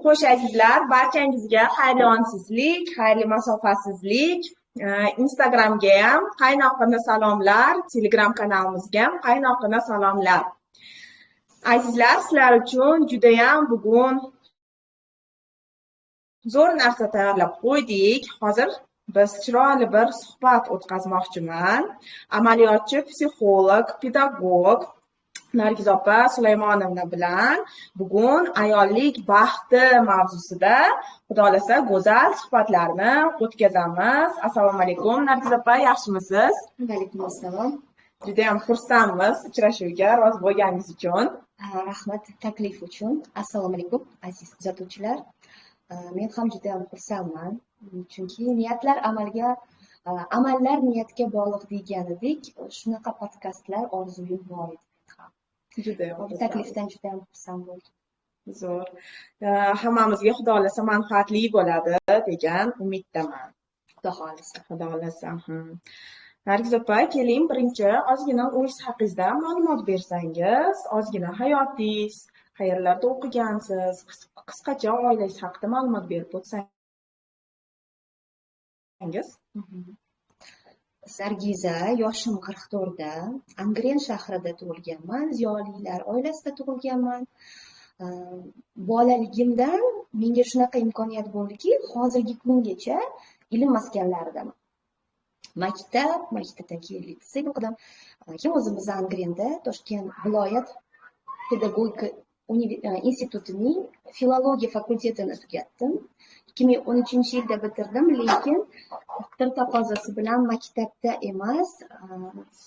Xo'sh azizlar, barchangizga xayrli onsizlik, xayrli masofasizlik, Instagramga ham qaynoqina salomlar, Telegram kanalimizga ham qaynoqina salomlar. Azizlar, sizlar uchun juda ham bugun zo'r narsa tayyorlab qo'ydik. Hozir biz chiroyli bir suhbat o'tkazmoqchiman. Amaliyotchi psixolog, pedagog Nargiz opa Sulaymonovna bilan bugun ayollik baxti mavzusida Xudo xolasa go'zal suhbatlarni o'tkazamiz. Assalomu alaykum Nargiz opa, yaxshimisiz? Va alaykum assalom. Juda ham xursandmiz uchrashuvga rozi bo'lganingiz uchun. Rahmat taklif uchun. Assalomu alaykum aziz kuzatuvchilar. Men ham juda ham xursandman, chunki niyatlar amalga, amallar niyatga bog'liq deganidek, shunaqa podkastlar orzuyim bor edi. Judayam taklifdan juda ham xursand bo'ldim. Zo'r. Hammamizga Xudo xolasa manfaatli bo'ladi degan umiddaman. Xudo xolasa. Xudo xolasa. Nargiz opa, keling birinchi ozgina o'z haqingizda ma'lumot bersangiz, ozgina hayotingiz, qayerlarda o'qigansiz, qisqacha oilangiz haqida ma'lumot berib o'tsangiz. Nargiza, yoshim 44da, Angren shahrida tug'ilganman, ziyolilar oilasida tug'ilganman. Bolaligimdan menga shunaqa imkoniyat bo'ldiki, hozirgi kungacha ilm maskanlaridaman. Maktab, maktabdan keyin litsey o'qidim. Keyin o'zimiz Angrenda, Toshkent viloyat pedagogika institutining filologiya fakultetini tugatdim. 2013-yilda bitirdim, lekin taqdir taqozosi bilan maktabda emas,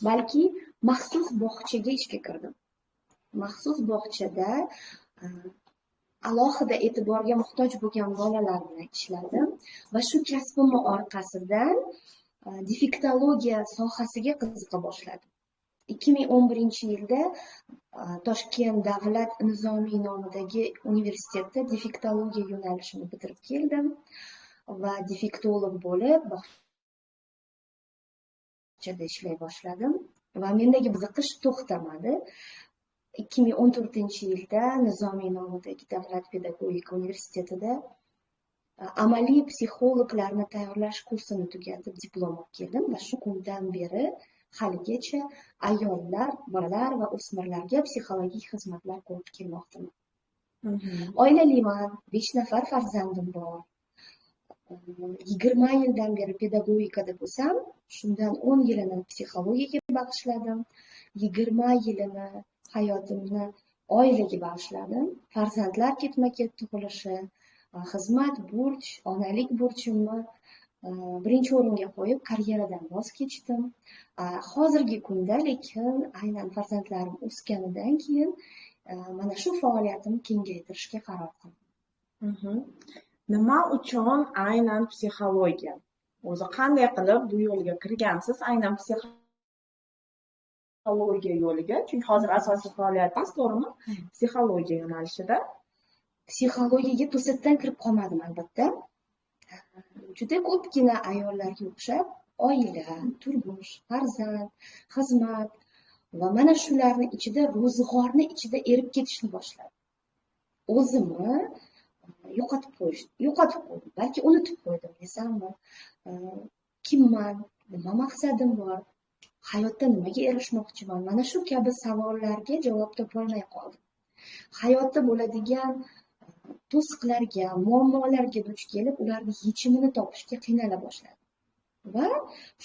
balki maxsus bog'chaga ishga kirdim. Maxsus bog'chada alohida e'tiborga muhtoj bo'lgan bolalar bilan ishladim va shu kasbimni orqasidan defektologiya sohasiga qiziqa boshladim. 2011-yilda Toshkent davlat Nizomiy nomidagi universitetda defektologiya yo'nalishini bitirib keldim va defektolog bo'lib bog'chada ishlay boshladim va mendagi qiziqish to'xtamadi. 2014-yilda Nizomiy nomidagi davlat pedagogika universitetida amaliy psixologlarni tayyorlash kursini tugatib diplom olib keldim va shu kundan beri haligacha ayollar, bolalar va o'smirlarga psixologik xizmatlar ko'rib kelmoqdaman. Oilaliman, 5 nafar farzandim bor. 20 yildan beri pedagogikada bo'lsam, shundan 10 yilini psixologiyaga bag'ishladim, 20 yilini hayotimni oilaga bag'ishladim. Farzandlar ketma-ket tug'ilishi, xizmat, burch, onalik burchimni birinchi o'ringa qo'yib karyeradan voz kechdim. Hozirgi kunda lekin aynan farzandlarim o'sganidan keyin mana shu faoliyatimni kengaytirishga qaror qildim. Nima uchun aynan psixologiya? O'zi qanday qilib bu yo'lga kirgansiz? Aynan psixologiya yo'liga, chunki hozir asosiy faoliyatingiz, to'g'rimi? Psixologiya yo'nalishida. Psixologiyaga to'satdan kirib qolmadim albatta. Juda ko'pgina ayollarga o'xshab oila, turmush, farzand, xizmat va mana shularni ichida ro'zg'orni ichida erib ketishni boshladim. O'zimni yo'qotib qo'ydim, balki unutib qo'ydim desammi, kimman, nima maqsadim bor, hayotda nimaga erishmoqchiman, mana shu kabi savollarga javob topolmay qoldim. Hayotda bo'ladigan to'siqlarga, muammolarga duch kelib, ularni yechimini topishga qiynala boshladim. Va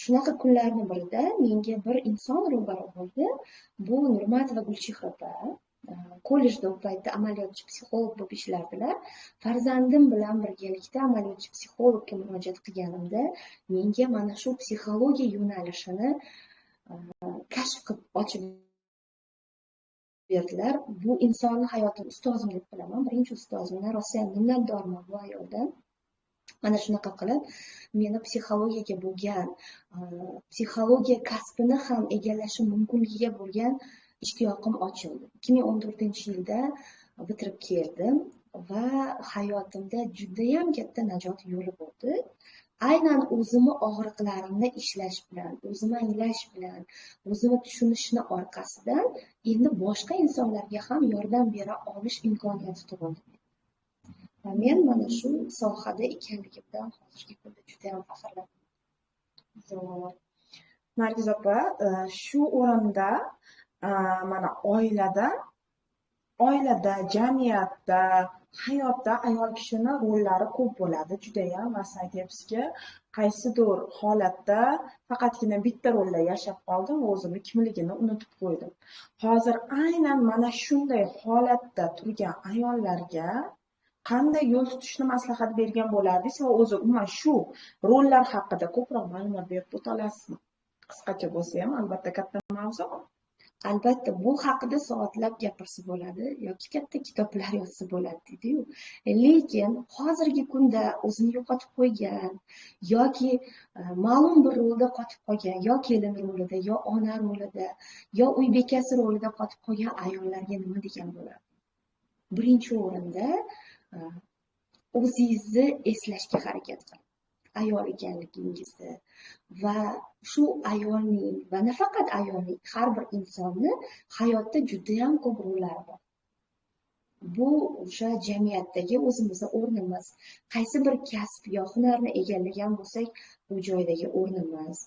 shunaqa kunlarning birida menga bir inson ro'baro bo'ldi. Bu Nurmatova Gulchehra opa, kollejda u paytda amaliyotchi psixolog bo'lib ishlardilar. Farzandim bilan birgalikda amaliyotchi psixologga murojaat qilganimda menga mana shu psixologiya yo'nalishini kashf qilib ochib berdilar. Bu insonni hayotim ustozim deb bilaman. Birinchi ustozimdan rosayam minnatdorman bu ayoldan. Mana shunaqa qilib meni psixologiyaga bo'lgan, psixologiya kasbini ham egallashim mumkinligiga bo'lgan ishtiyoqim ochildi. 2014-yilda bitirib keldim va hayotimda juda ham katta najot yo'li bo'ldi. Aynan o'zimni og'riqlarimni ishlash bilan, o'zimni anglash bilan, o'zimni tushunishni orqasidan endi boshqa insonlarga ham yordam bera olish imkoniyati tug'ildi. Va men mana shu sohada ekanligimdan hozirgi kunda juda ham faxrlanaman. Zo'r. Nargiz opa, shu o'rinda mana oilada, jamiyatda, hayotda ayol kishini rollari ko'p bo'ladi judayam va siz aytyapsizki, qaysidir holatda faqatgina bitta rolda yashab qoldim va o'zimni kimligini unutib qo'ydim. Hozir aynan mana shunday holatda turgan ayollarga qanday yo'l tutishni maslahat bergan bo'lardingiz va o'zi umuman shu rollar haqida ko'proq ma'lumot berib o'ta olasizmi? Qisqacha bo'lsa ham, albatta katta mavzu. Albatta, bu haqida soatlab gapirsa bo'ladi yoki katta kitoblar yozsa bo'ladi deydi-yu. Lekin hozirgi kunda o'zini yo'qotib qo'ygan yoki ma'lum bir rolda qotib qolgan, yo kelin rolida, yo ona rolida, yo uy bekasi rolida qotib qolgan ayollarga nima degan bo'ladi? Birinchi o'rinda o'zingizni eslashga harakat qiling. Ayol ekanligingizni va shu ayolning va nafaqat ayolning, har bir insonni hayotda juda ham ko'p rollari bor. Bu o'sha jamiyatdagi o'zimizni o'rnimiz, qaysi bir kasb yo hunarni egallagan bo'lsak, u joydagi o'rnimiz,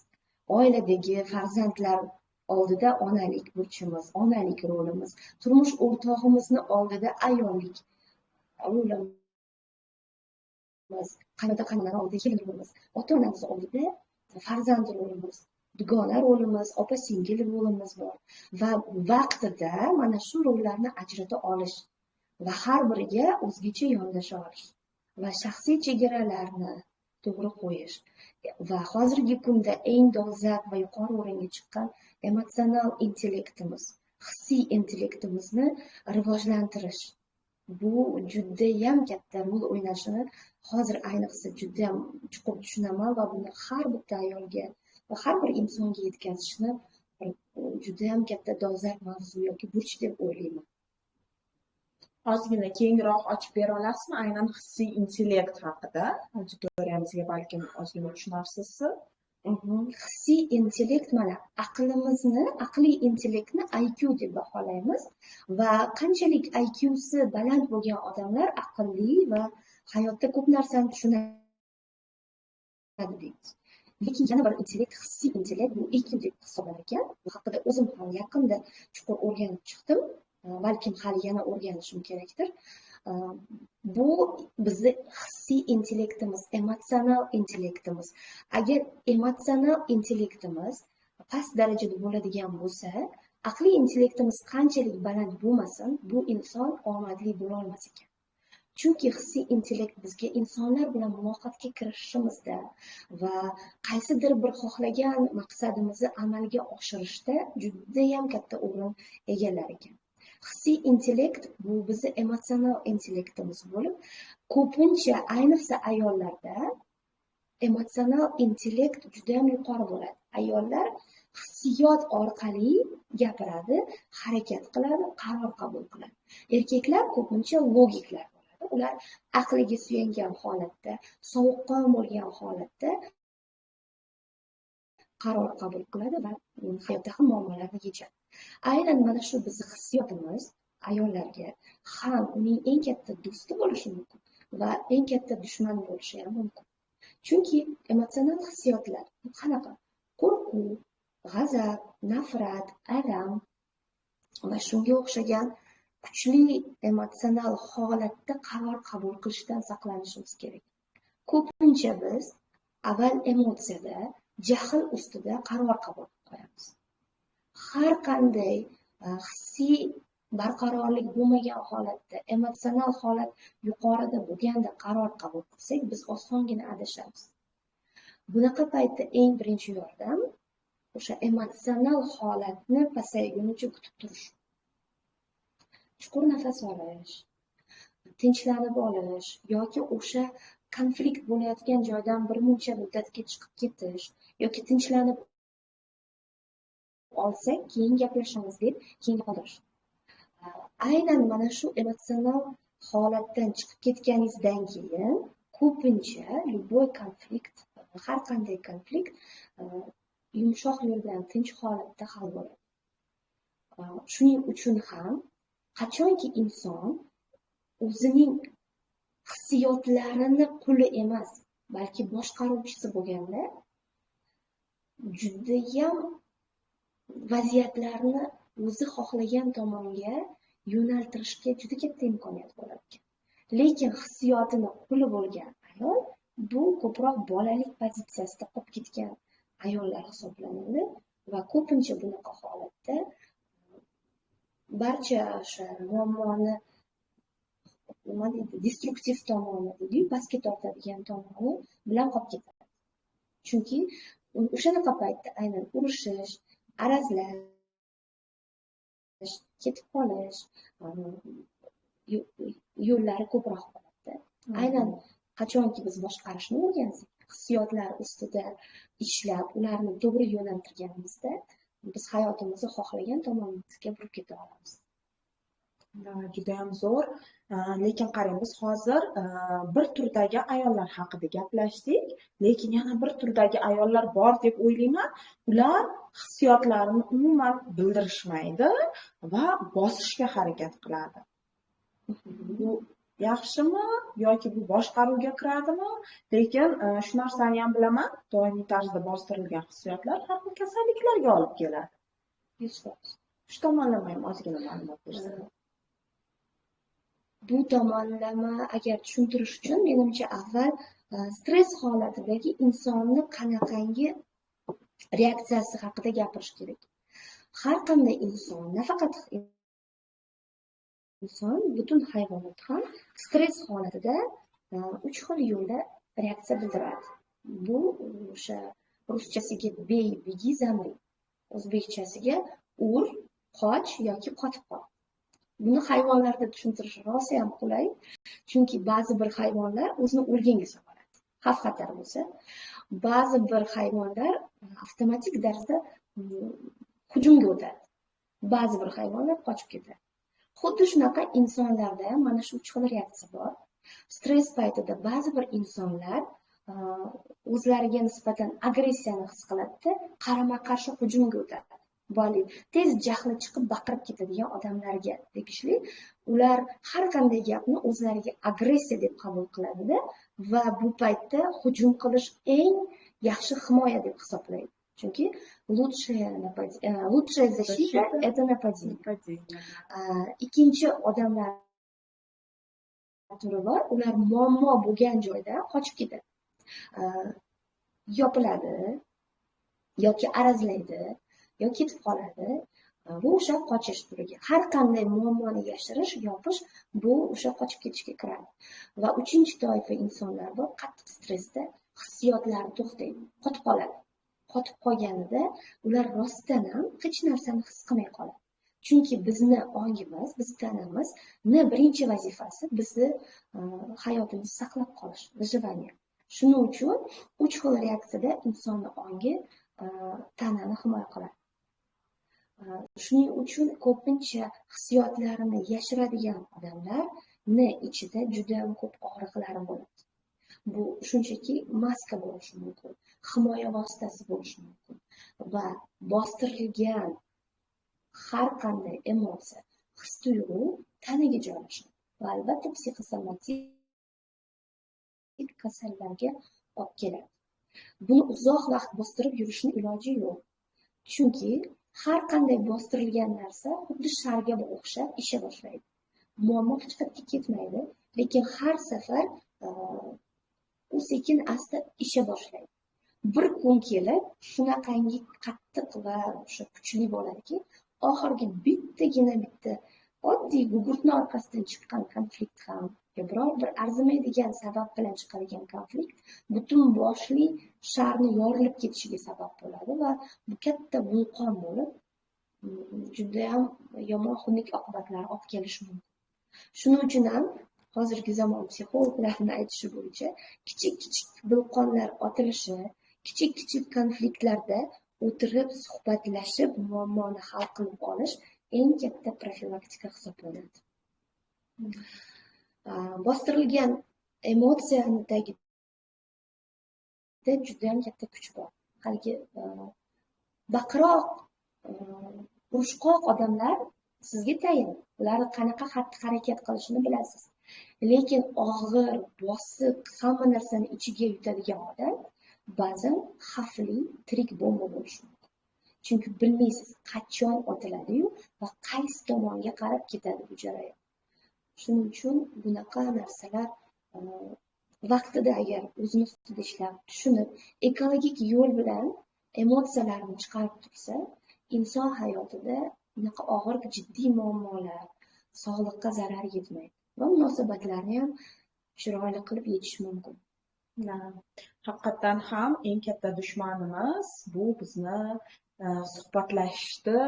oiladagi farzandlar oldida onalik burchimiz, onalik rolimiz, turmush o'rtog'imizni oldida ayollik rolimiz, qaynota qaynona oldida kelin rolimiz, ota-onamiz oldida farzand rolimiz, dugona rolimiz, opa-singil rolimiz bor. Va vaqtida mana shu rollarni ajrata olish va har biriga o'zgacha yondasha olish va shaxsiy chegaralarni to'g'ri qo'yish va hozirgi kunda eng dolzarb va yuqori o'ringa chiqqan emotsional intellektimiz, hissiy intellektimizni rivojlantirish. Bu judayam katta rol o'ynashini hozir ayniqsa judayam chuqur tushunaman va buni har bitta ayolga va har bir insonga yetkazishni judayam katta dolzarb mavzu yoki burch deb o'ylayman. Ozgina kengroq ochib bera olasizmi aynan hissiy intellekt haqida? Auditoriyamizga balkim ozgina tushunarsizsiz. Hissiy intellekt mana aqlimizni, aqliy intellektni IQ deb baholaymiz va qanchalik IQsi baland bo'lgan odamlar aqlli va hayotda ko'p narsani tushunadi deymiz. Lekin yana bir intellekt, hissiy intellekt, bu EQ deb hisoblanar ekan. Bu haqida o'zim ham yaqinda chuqur o'rganib chiqdim. Balkim hali yana o'rganishim kerakdir. Bu bizni hissiy intellektimiz, emotsional intellektimiz. Agar emotsional intellektimiz past darajada bo'ladigan bo'lsa, aqliy intellektimiz qanchalik baland bo'lmasin, bu inson omadli bo'la olmas ekan. Chunki hissiy intellekt bizga insonlar bilan muloqotga kirishishimizda va qaysidir bir xohlagan maqsadimizni amalga oshirishda judayam katta o'rin egallar ekan. Hissiy intellekt bu bizni emotsional intellektimiz bo'lib, ko'pincha ayniqsa ayollarda emotsional intellekt juda ham yuqori bo'ladi. Ayollar hissiyot orqali gapiradi, harakat qiladi, qaror qabul qiladi. Erkaklar ko'pincha logiklar bo'ladi. Ular aqliga suyangan holatda, sovuqqon bo'lgan holatda qaror qabul qiladi va hayotda ham muammolarni yechadi. Aynan mana shu bizni hissiyotimiz ayollarga ham uning eng katta do'sti bo'lishi mumkin va eng katta dushmani bo'lishi ham mumkin. Chunki emotsional hissiyotlar qanaqa? Qo'rquv, g'azab, nafrat, alam va shunga o'xshagan kuchli emotsional holatda qaror qabul qilishdan saqlanishimiz kerak. Ko'pincha biz avval emotsiyada, jahl ustida qaror qabul qilib qo'yamiz. Har qanday hissiy barqarorlik bo'lmagan holatda, emotsional holat yuqorida bo'lganda qaror qabul qilsak, biz osongina adashamiz. Bunaqa paytda eng birinchi yordam o'sha emotsional holatni pasaygunicha kutib turish. Chuqur nafas olish, tinchlanib olish yoki o'sha konflikt bo'layotgan joydan bir muncha muddatga chiqib ketish yoki tinchlanib olsak, keyin gaplashamiz deb keyin qoldirish. Aynan mana shu emotsional holatdan chiqib ketganingizdan keyin ko'pincha любой konflikt, har qanday konflikt yumshoq yo'l bilan tinch holatda hal bo'ladi. Shuning uchun ham qachonki inson o'zining hissiyotlarini quli emas, balki boshqaruvchisi bo'lganda judayam vaziyatlarni o'zi xohlagan tomonga yo'naltirishga juda katta imkoniyat bo'lar ekan. Lekin hissiyotini quli bo'lgan ayol bu ko'proq bolalik pozitsiyasida qolib ketgan ayollar hisoblanadi va ko'pincha bunaqa holatda barcha o'sha muammoni nima deydi, destruktiv tomoni deydi, pastga tortadigan tomoni bilan qolib ketadi. Chunki o'shanaqa paytda aynan urushish, arazlash, ketib qolish yo'llari ko'proq bo'ladi. Aynan qachonki biz boshqarishni o'rgansak, hissiyotlar ustida ishlab, ularni to'g'ri yo'naltirganimizda biz hayotimizni xohlagan tomonimizga burib keta olamiz. Juda ham zo'r. Lekin qarang, biz hozir bir turdagi ayollar haqida gaplashdik, lekin yana bir turdagi ayollar bor deb o'ylayman. Ular hissiyotlarini umuman bildirishmaydi va bosishga harakat qiladi. Bu yaxshimi yoki bu boshqaruvga kiradimi? Lekin shu narsani ham bilaman, doimiy tarzda bostirilgan hissiyotlar har xil kasalliklarga olib keladi. 100%. Shu tomonlama ham ozgina ma'lumot bersangiz. Bu tomonlama agar tushuntirish uchun menimcha avval stress holatidagi insonni qanaqangi reaksiyasi haqida gapirish kerak. Har qanday inson, nafaqat inson, butun hayvonot ham stress holatida uch xil yo'lda reaksiya bildiradi. Bu o'sha ruschasiga bey, begi, zamri, o'zbekchasiga ur, qoch yoki qotib qol. Buni hayvonlarda tushuntirish rosa ham qulay, chunki ba'zi bir hayvonlar o'zini o'lganga soladi, xavf xatar bo'lsa, ba'zi bir hayvonlar avtomatik tarzda hujumga o'tadi, ba'zi bir hayvonlar qochib ketadi. Xuddi shunaqa insonlarda ham mana shu uch xil reaksiya bor. Stress paytida ba'zi bir insonlar o'zlariga nisbatan agressiyani his qiladida, qarama-qarshi hujumga o'tadi. Bali tez jahli chiqib baqirib ketadigan odamlarga tegishli. Ular har qanday gapni o'zlariga agressiya deb qabul qiladida va bu paytda hujum qilish eng yaxshi himoya deb hisoblaydi. Chunki лучшая защита это нападение. Ikkinchi odamlar turi bor, ular muammo bo'lgan joyda qochib ketadi. Yopiladi yoki arazlaydi yoki ketib qoladi. Bu o'sha qochish turiga. Har qanday muammoni yashirish, yopish bu o'sha qochib ketishga kiradi. Va uchinchi toifa insonlar bor, qattiq stressda hissiyotlari to'xtaydi, qotib qoladi. Qotib qolganida ular rostdan ham hech narsani his qilmay qoladi. Chunki bizni ongimiz, biz tanamiz ni birinchi vazifasi bizni hayotimizni saqlab qolish, выживание. Shuning uchun uch xil reaksiyada insonni ongi tanani himoya qiladi. Shuning uchun ko'pincha hissiyotlarini yashiradigan odamlarni ichida juda ham ko'p og'riqlari bo'ladi. Bu shunchaki maska bo'lishi mumkin, himoya vositasi bo'lishi mumkin va bostirilgan har qanday emotsiya, his-tuyg'u tanaga joylashadi va albatta psixosomatik kasallarga olib keladi. Buni uzoq vaqt bostirib yurishning iloji yo'q. Chunki har qanday bostirilgan narsa xuddi sharga o'xshab isha boshlaydi. Muammo hech qayerga ketmaydi, lekin har safar u sekin asta isha boshlaydi. Bir kun kelib shunaqangi qattiq va o'sha kuchli bo'ladiki, oxirgi bittagina bitta oddiy gugurtni orqasidan chiqqan konflikt ham, biror bir arzimaydigan sabab bilan chiqadigan konflikt butun boshli sharni yorilib ketishiga sabab bo'ladi va bu katta vulqon bo'lib, juda ham yomon xunuk oqibatlar olib kelishi mumkin. Shuning uchun ham hozirgi zamon psixologlarini aytishi bo'yicha kichik-kichik vulqonlar otilishi, kichik-kichik konfliktlarda o'tirib suhbatlashib muammoni hal qilib olish eng katta profilaktika hisoblanadi. Bostirilgan emotsiyani tagida juda ham katta kuch bor. Haligi baqiroq, urushqoq odamlar sizga tayin. Ular qanaqa xatti-harakat qilishini bilasiz. Lekin og'ir, bosiq, hamma narsani ichiga yutadigan odam ba'zan xavfli tirik bomba bo'lishi mumkin. Chunki bilmaysiz qachon otiladi-yu va qaysi tomonga qarab ketadi bu jarayon. Shuning uchun bunaqa narsalar vaqtida agar o'zini ustida ishlab, tushunib, ekologik yo'l bilan emotsiyalarni chiqarib tursa, inson hayotida bunaqa og'ir, jiddiy muammolar, sog'liqqa zarar yetmaydi va munosabatlarni ham chiroyli qilib yechish mumkin. Haqiqatdan ham eng katta dushmanimiz bu bizni suhbatlashishni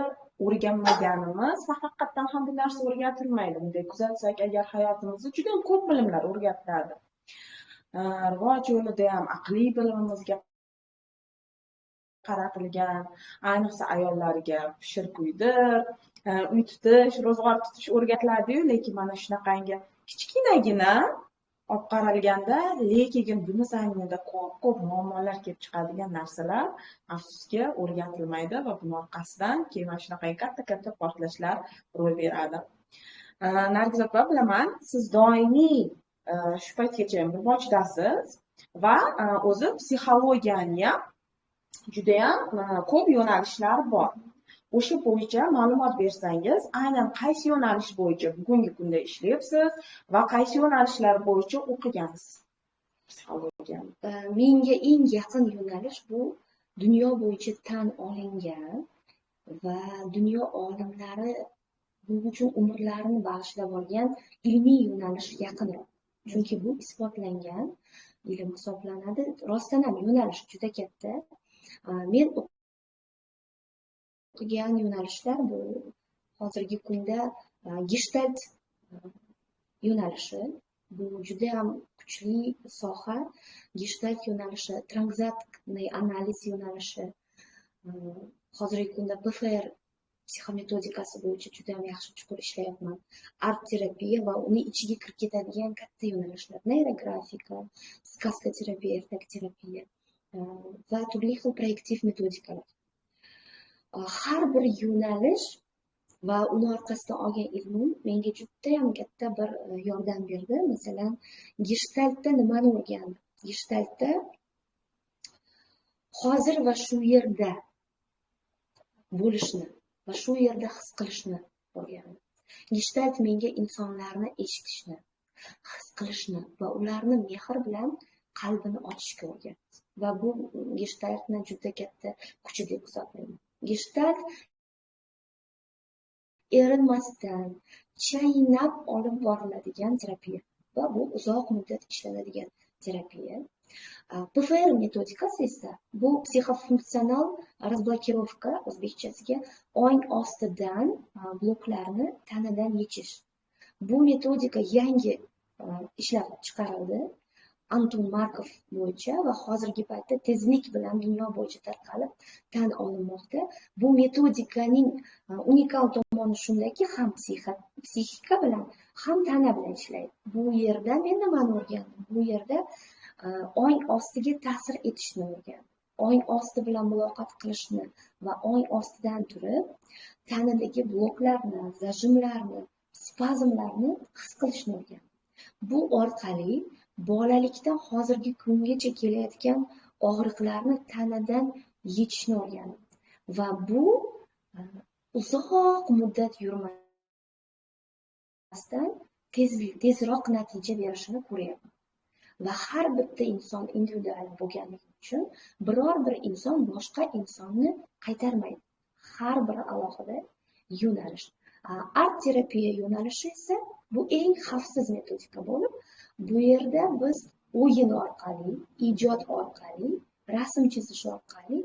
o'rganmaganimiz va haqiqatdan ham bu narsa o'rgatilmaydi. Bunday kuzatsak agar hayotimizda juda ko'p bilimlar o'rgatiladi. Rivoj yo'lida ham aqliy bilimimizga qaratilgan, ayniqsa ayollarga pishir kuydir, uy tutish, ro'zg'or tutish o'rgatiladi-yu, lekin mana shunaqangi kichkinagina olib qaralganda, lekin buni zaminida ko'p-ko'p muammolar kelib chiqadigan narsalar afsuski o'rgatilmaydi va buni orqasidan keyin mana shunaqa katta-katta portlashlar ro'y beradi. Nargiz opa, bilaman, siz doimiy shu paytgacha rivojdasiz va o'zi psixologiyani ham judayam ko'p yo'nalishlar bor. O'sha bo'yicha ma'lumot bersangiz, aynan qaysi yo'nalish bo'yicha bugungi kunda ishlayapsiz va qaysi yo'nalishlar bo'yicha o'qigansiz psixologiyani? Menga eng yaqin yo'nalish bu dunyo bo'yicha tan olingan va dunyo olimlari buning uchun umrlarini bag'ishlab olgan ilmiy yo'nalish yaqinroq. Chunki bu isbotlangan ilm hisoblanadi. Rostdan ham yo'nalish juda katta. Men o'qigan yo'nalishlar bu hozirgi kunda Gestalt yo'nalishi, bu juda ham kuchli soha. Gestalt yo'nalishi, tranzaktniy analiz yo'nalishi, hozirgi kunda PFR psixometodikasi bo'yicha juda ham yaxshi chuqur ishlayapman. Art terapiya va uni ichiga kirib ketadigan katta yo'nalishlar, neyrografika, сказка terapiya, ertak terapiya va turli xil proyektiv metodikalar. Har bir yo'nalish va uni orqasidan olgan ilmim menga judayam katta bir yordam berdi. Masalan, Gestaltda nimani o'rgandim? Gestaltda hozir va shu yerda bo'lishni va shu yerda his qilishni o'rgandim. Gestalt menga insonlarni eshitishni, his qilishni va ularni mehr bilan qalbini ochishga o'rgatdi. Va bu Gestaltni juda katta kuchi deb hisoblayman. Gestalt erinmasdan chaynab olib boriladigan terapiya va bu uzoq muddat ishlanadigan terapiya. PFR metodikasi esa bu psixofunksional razblokirovka, o'zbekchasiga ong ostidan bloklarni tanadan yechish. Bu metodika yangi ishlab chiqarildi Anton Markov bo'yicha va hozirgi paytda tezlik bilan dunyo bo'yicha tarqalib tan olinmoqda. Bu metodikaning unikal tomoni shundaki, ham psixika bilan, ham tana bilan ishlaydi. Bu yerda men nimani o'rgandim? Bu yerda ong ostiga ta'sir etishni o'rgandim. Ong osti bilan muloqot qilishni va ong ostidan turib tanadagi bloklarni, zajimlarni, spazmlarni his qilishni o'rgandim. Bu orqali bolalikdan hozirgi kungacha kelayotgan og'riqlarni tanadan yechishni o'rgandim. Va bu uzoq muddat yurmasdan tezroq natija berishini ko'ryapman. Va har bitta inson individual bo'lganligi uchun biror bir inson boshqa insonni qaytarmaydi. Har biri alohida yo'nalish. Art terapiya yo'nalishi esa bu eng xavfsiz metodika bo'lib, bu yerda biz o'yin orqali, ijod orqali, rasm chizish orqali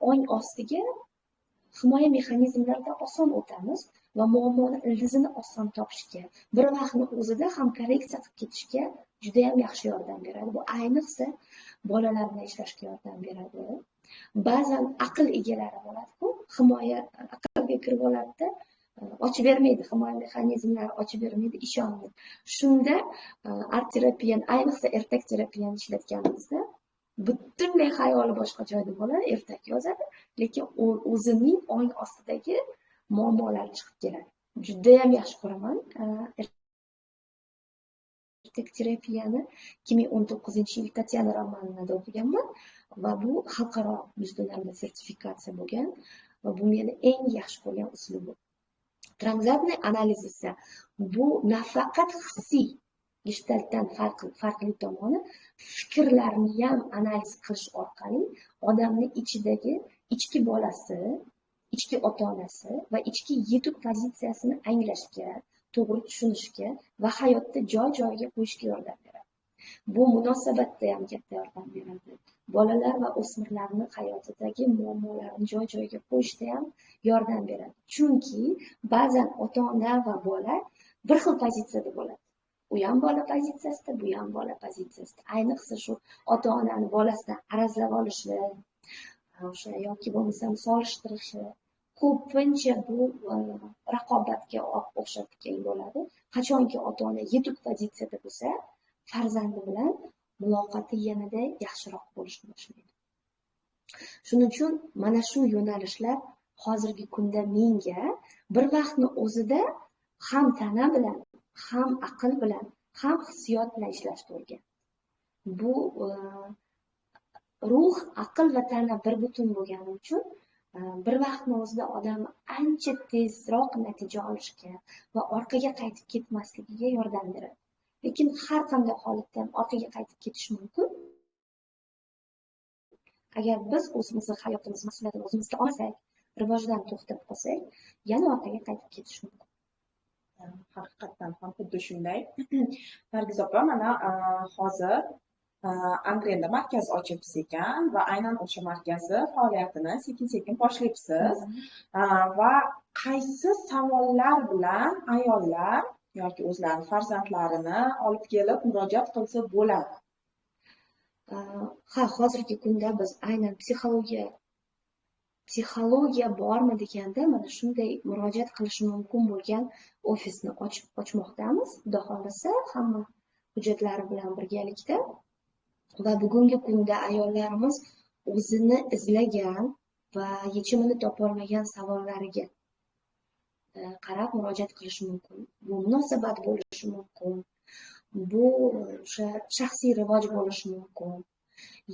ong ostiga himoya mexanizmlaridan oson o'tamiz va muammoni ildizini oson topishga, bir vaqtni o'zida ham korreksiya qilib ketishga juda ham yaxshi yordam beradi. Bu ayniqsa bolalar bilan ishlashga yordam beradi. Ba'zan aql egalari bo'ladi-ku, himoya aqlga kirib oladi-da, ochib bermaydi, himoya mexanizmlari ochib bermaydi, ishonmaydi. Shunda art terapiyani, ayniqsa ertak terapiyani ishlatganimizda butunlay xayoli boshqa joyda bo'ladi, ertak yozadi, lekin o'zining ong ostidagi muammolar chiqib keladi. Juda ham yaxshi ko'raman Ertak terapiyani 2019-yil Tatyana Romanovnada o'qiganman va bu xalqaro международный sertifikatsiya bo'lgan va bu meni eng yaxshi ko'rgan uslubim. Транзактный analiz esa bu nafaqat hissiy geshtaltdan farqli tomoni, fikrlarni ham analiz qilish orqali odamni ichidagi ichki bolasi, ichki ota-onasi va ichki yetuk pozitsiyasini anglashga, to'g'ri tushunishga va hayotda joy-joyiga qo'yishga yordam beradi. Bu munosabatda ham katta yordam beradi. Bolalar va o'smirlarning hayotidagi muammolarni joy-joyiga qo'yishda ham yordam beradi. Chunki ba'zan ota-ona va bola bir xil pozitsiyada bo'ladi. U ham bola pozitsiyasida, bu ham bola pozitsiyasida. Ayniqsa shu ota-onani bolasidan arazlab olishi, o'sha yoki bo'lmasam solishtirishi, ko'pincha bu raqobatga o'xshab keyin bo'ladi. Qachonki ota-ona yetuk pozitsiyada bo'lsa, farzandi bilan muloqoti yanada yaxshiroq bo'lishni boshlaydi. Shuning uchun mana shu yo'nalishlar hozirgi kunda menga bir vaqtni o'zida ham tana bilan, ham aql bilan, ham hissiyot bilan ishlashni o'rgatdi. Bu ruh, aql va tana bir butun bo'lgani uchun bir vaqtni o'zida odam ancha tezroq natija olishga va orqaga qaytib ketmasligiga yordam beradi. Lekin har qanday holatda ham orqaga qaytib ketish mumkin. Agar biz o'zimizni hayotimiz mas'uliyatini o'zimizga olsak, rivojdan to'xtab qolsak, yana orqaga qaytib ketish mumkin. Haqiqatdan ham xuddi shunday. Nargiz opa, mana hozir Angrenda markaz ochibsiz ekan va aynan o'sha markazni faoliyatini sekin-sekin boshlayapsiz. Va qaysi savollar bilan ayollar yoki o'zlarini farzandlarini olib kelib murojaat qilsa bo'ladi? Ha, hozirgi kunda biz aynan psixologiya bormi deganda mana shunday murojaat qilishi mumkin bo'lgan ofisni ochmoqdamiz. Xudo xohlasa, hamma hujjatlari bilan birgalikda. Va bugungi kunda ayollarimiz o'zini izlagan va yechimini topolmagan savollariga qarab murojaat qilishi mumkin. Bu munosabat bo'lishi mumkin, bu o'sha shaxsiy rivoj bo'lishi mumkin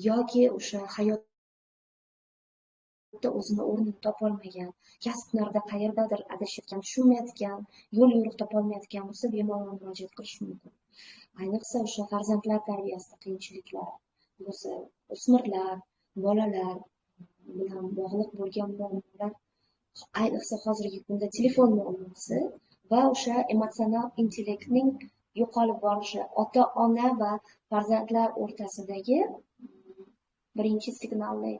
yoki o'sha hayotda o'zini o'rnini topolmagan, kasb-hunarda qayerdadir adashayotgan, tushunmayotgan, yo'l yo'riq topolmayotgan bo'lsa, bemalol murojaat qilishi mumkin. Ayniqsa o'sha farzandlar tarbiyasida qiyinchiliklar bo'lsa, o'smirlar, bolalar bilan bog'liq bo'lgan muammolar, ayniqsa hozirgi kunda telefon muammosi va o'sha emotsional intellektning yo'qolib borishi, ota-ona va farzandlar o'rtasidagi birinchi signalli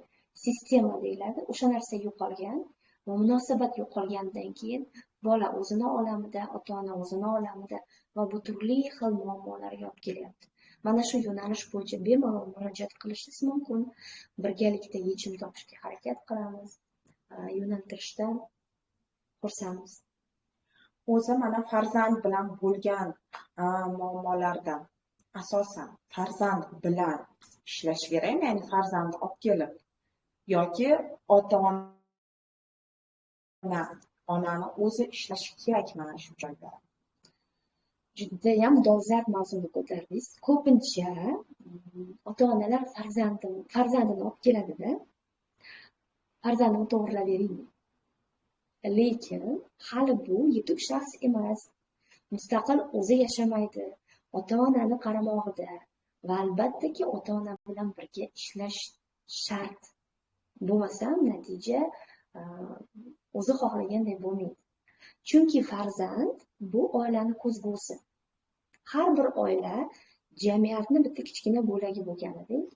sistema deyiladi, o'sha narsa yo'qolgan va munosabat yo'qolgandan keyin bola o'zini olamida, ota-ona o'zini olamida va bu turli xil muammolarga olib kelyapti. Mana shu yo'nalish bo'yicha bemalol murojaat qilishingiz mumkin. Birgalikda yechim topishga harakat qilamiz, yo'naltirishdan xursandmiz. O'zi mana farzand bilan bo'lgan muammolardan asosan farzand bilan ishlash kerakmi? Ya'ni farzandni olib kelib yoki ota-ona, onani o'zi ishlashi kerak mana shu joyda. Judayam dolzarb mavzuni ko'tardingiz. Ko'pincha ota-onalar farzandini olib keladida, farzandimni to'g'rilab bering. Lekin hali bu yetuk shaxs emas, mustaqil o'zi yashamaydi, ota-onani qaramog'ida va albattaki ota-ona bilan birga ishlash shart. Bo'lmasam natija o'zi xohlaganday bo'lmaydi. Chunki farzand bu oilani ko'zgusi. Har bir oila jamiyatni bitta kichkina bo'lagi bo'lganidek,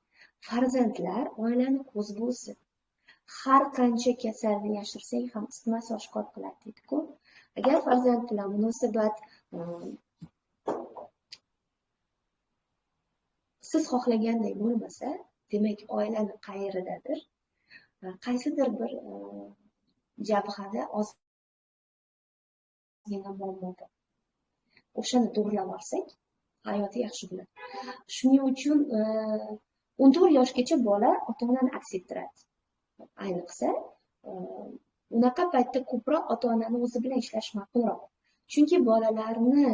farzandlar oilani ko'zgusi. Har qancha kasalni yashirsang ham isitmasi oshkor qiladi deydi-ku. Agar farzand bilan munosabat siz xohlaganday bo'lmasa, demak oilani qayeridadir, qaysidir bir jabhada ozgina muammo bor. O'shani to'g'rilab olsak, hayoti yaxshi bo'ladi. Shuning uchun 14 yoshgacha bola ota-onani aks ettiradi. Ayniqsa, unaqa paytda ko'proq ota-onani o'zi bilan ishlash ma'qulroq. Chunki bolalarni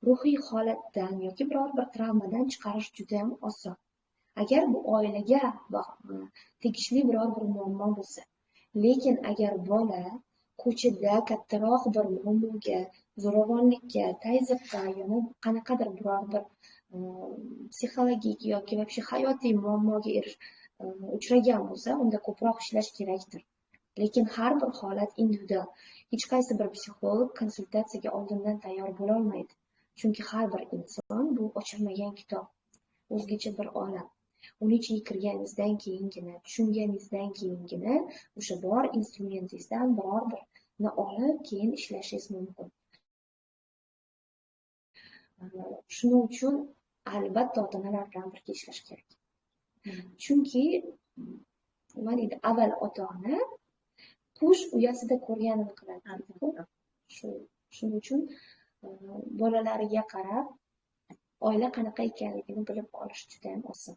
ruhiy holatdan yoki biror bir travmadan chiqarish juda ham oson. Agar bu oilaga tegishli biror bir muammo bo'lsa. Lekin agar bola ko'chada kattaroq bir muammoga, zo'ravonlikka, tayziqqa, yana qanaqadir biror bir psixologik yoki вообще hayotiy muammoga uchragan bo'lsa, unda ko'proq ishlash kerakdir. Lekin har bir holat individual. Hech qaysi bir psixolog konsultatsiyaga oldindan tayyor bo'lolmaydi. Chunki har bir inson bu ochilmagan kitob, o'zgacha bir olam. Uni ichiga kirganingizdan keyingina, tushunganingizdan keyingina o'sha bor instrumentingizdan biror birini olib keyin ishlashingiz mumkin. Shuning uchun albatta ota-onalar bilan birga ishlash kerak. Chunki nima deydi, avval ota-ona qush uyasida ko'rganini qiladi. Shuning uchun bolalariga qarab oila qanaqa ekanligini bilib olish juda ham oson.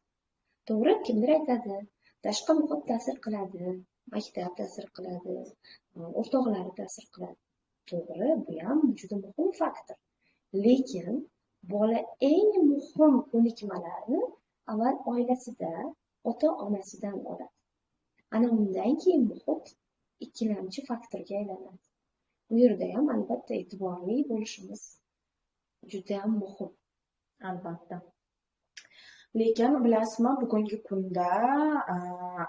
To'g'ri, kimdir aytadi, tashqi muhit ta'sir qiladi, maktab ta'sir qiladi, o'rtoqlari ta'sir qiladi. To'g'ri, bu ham juda muhim faktor. Lekin bola eng muhim ko'nikmalarni avval oilasida, ota-onasidan oladi. Ana undan keyin muhit ikkilamchi faktorga aylanadi. Bu yerda ham albatta e'tiborli bo'lishimiz juda ham muhim. Albatta. Lekin bilasizmi, bugungi kunda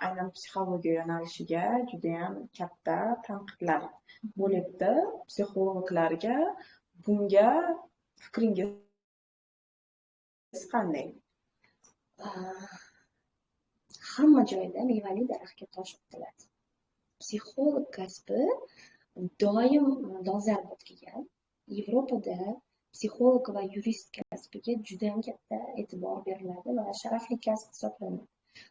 aynan psixologiya yo'nalishiga juda ham katta tanqidlar bo'lyapti psixologlarga. Bunga fikringiz qanday? Hamma joyda mevali daraxtga tosh otiladi. Psixolog kasbi doim dolzarb bo'lib kelgan. Yevropada psixolog va yurist kasbiga juda ham katta e'tibor beriladi va sharafli kasb hisoblanadi.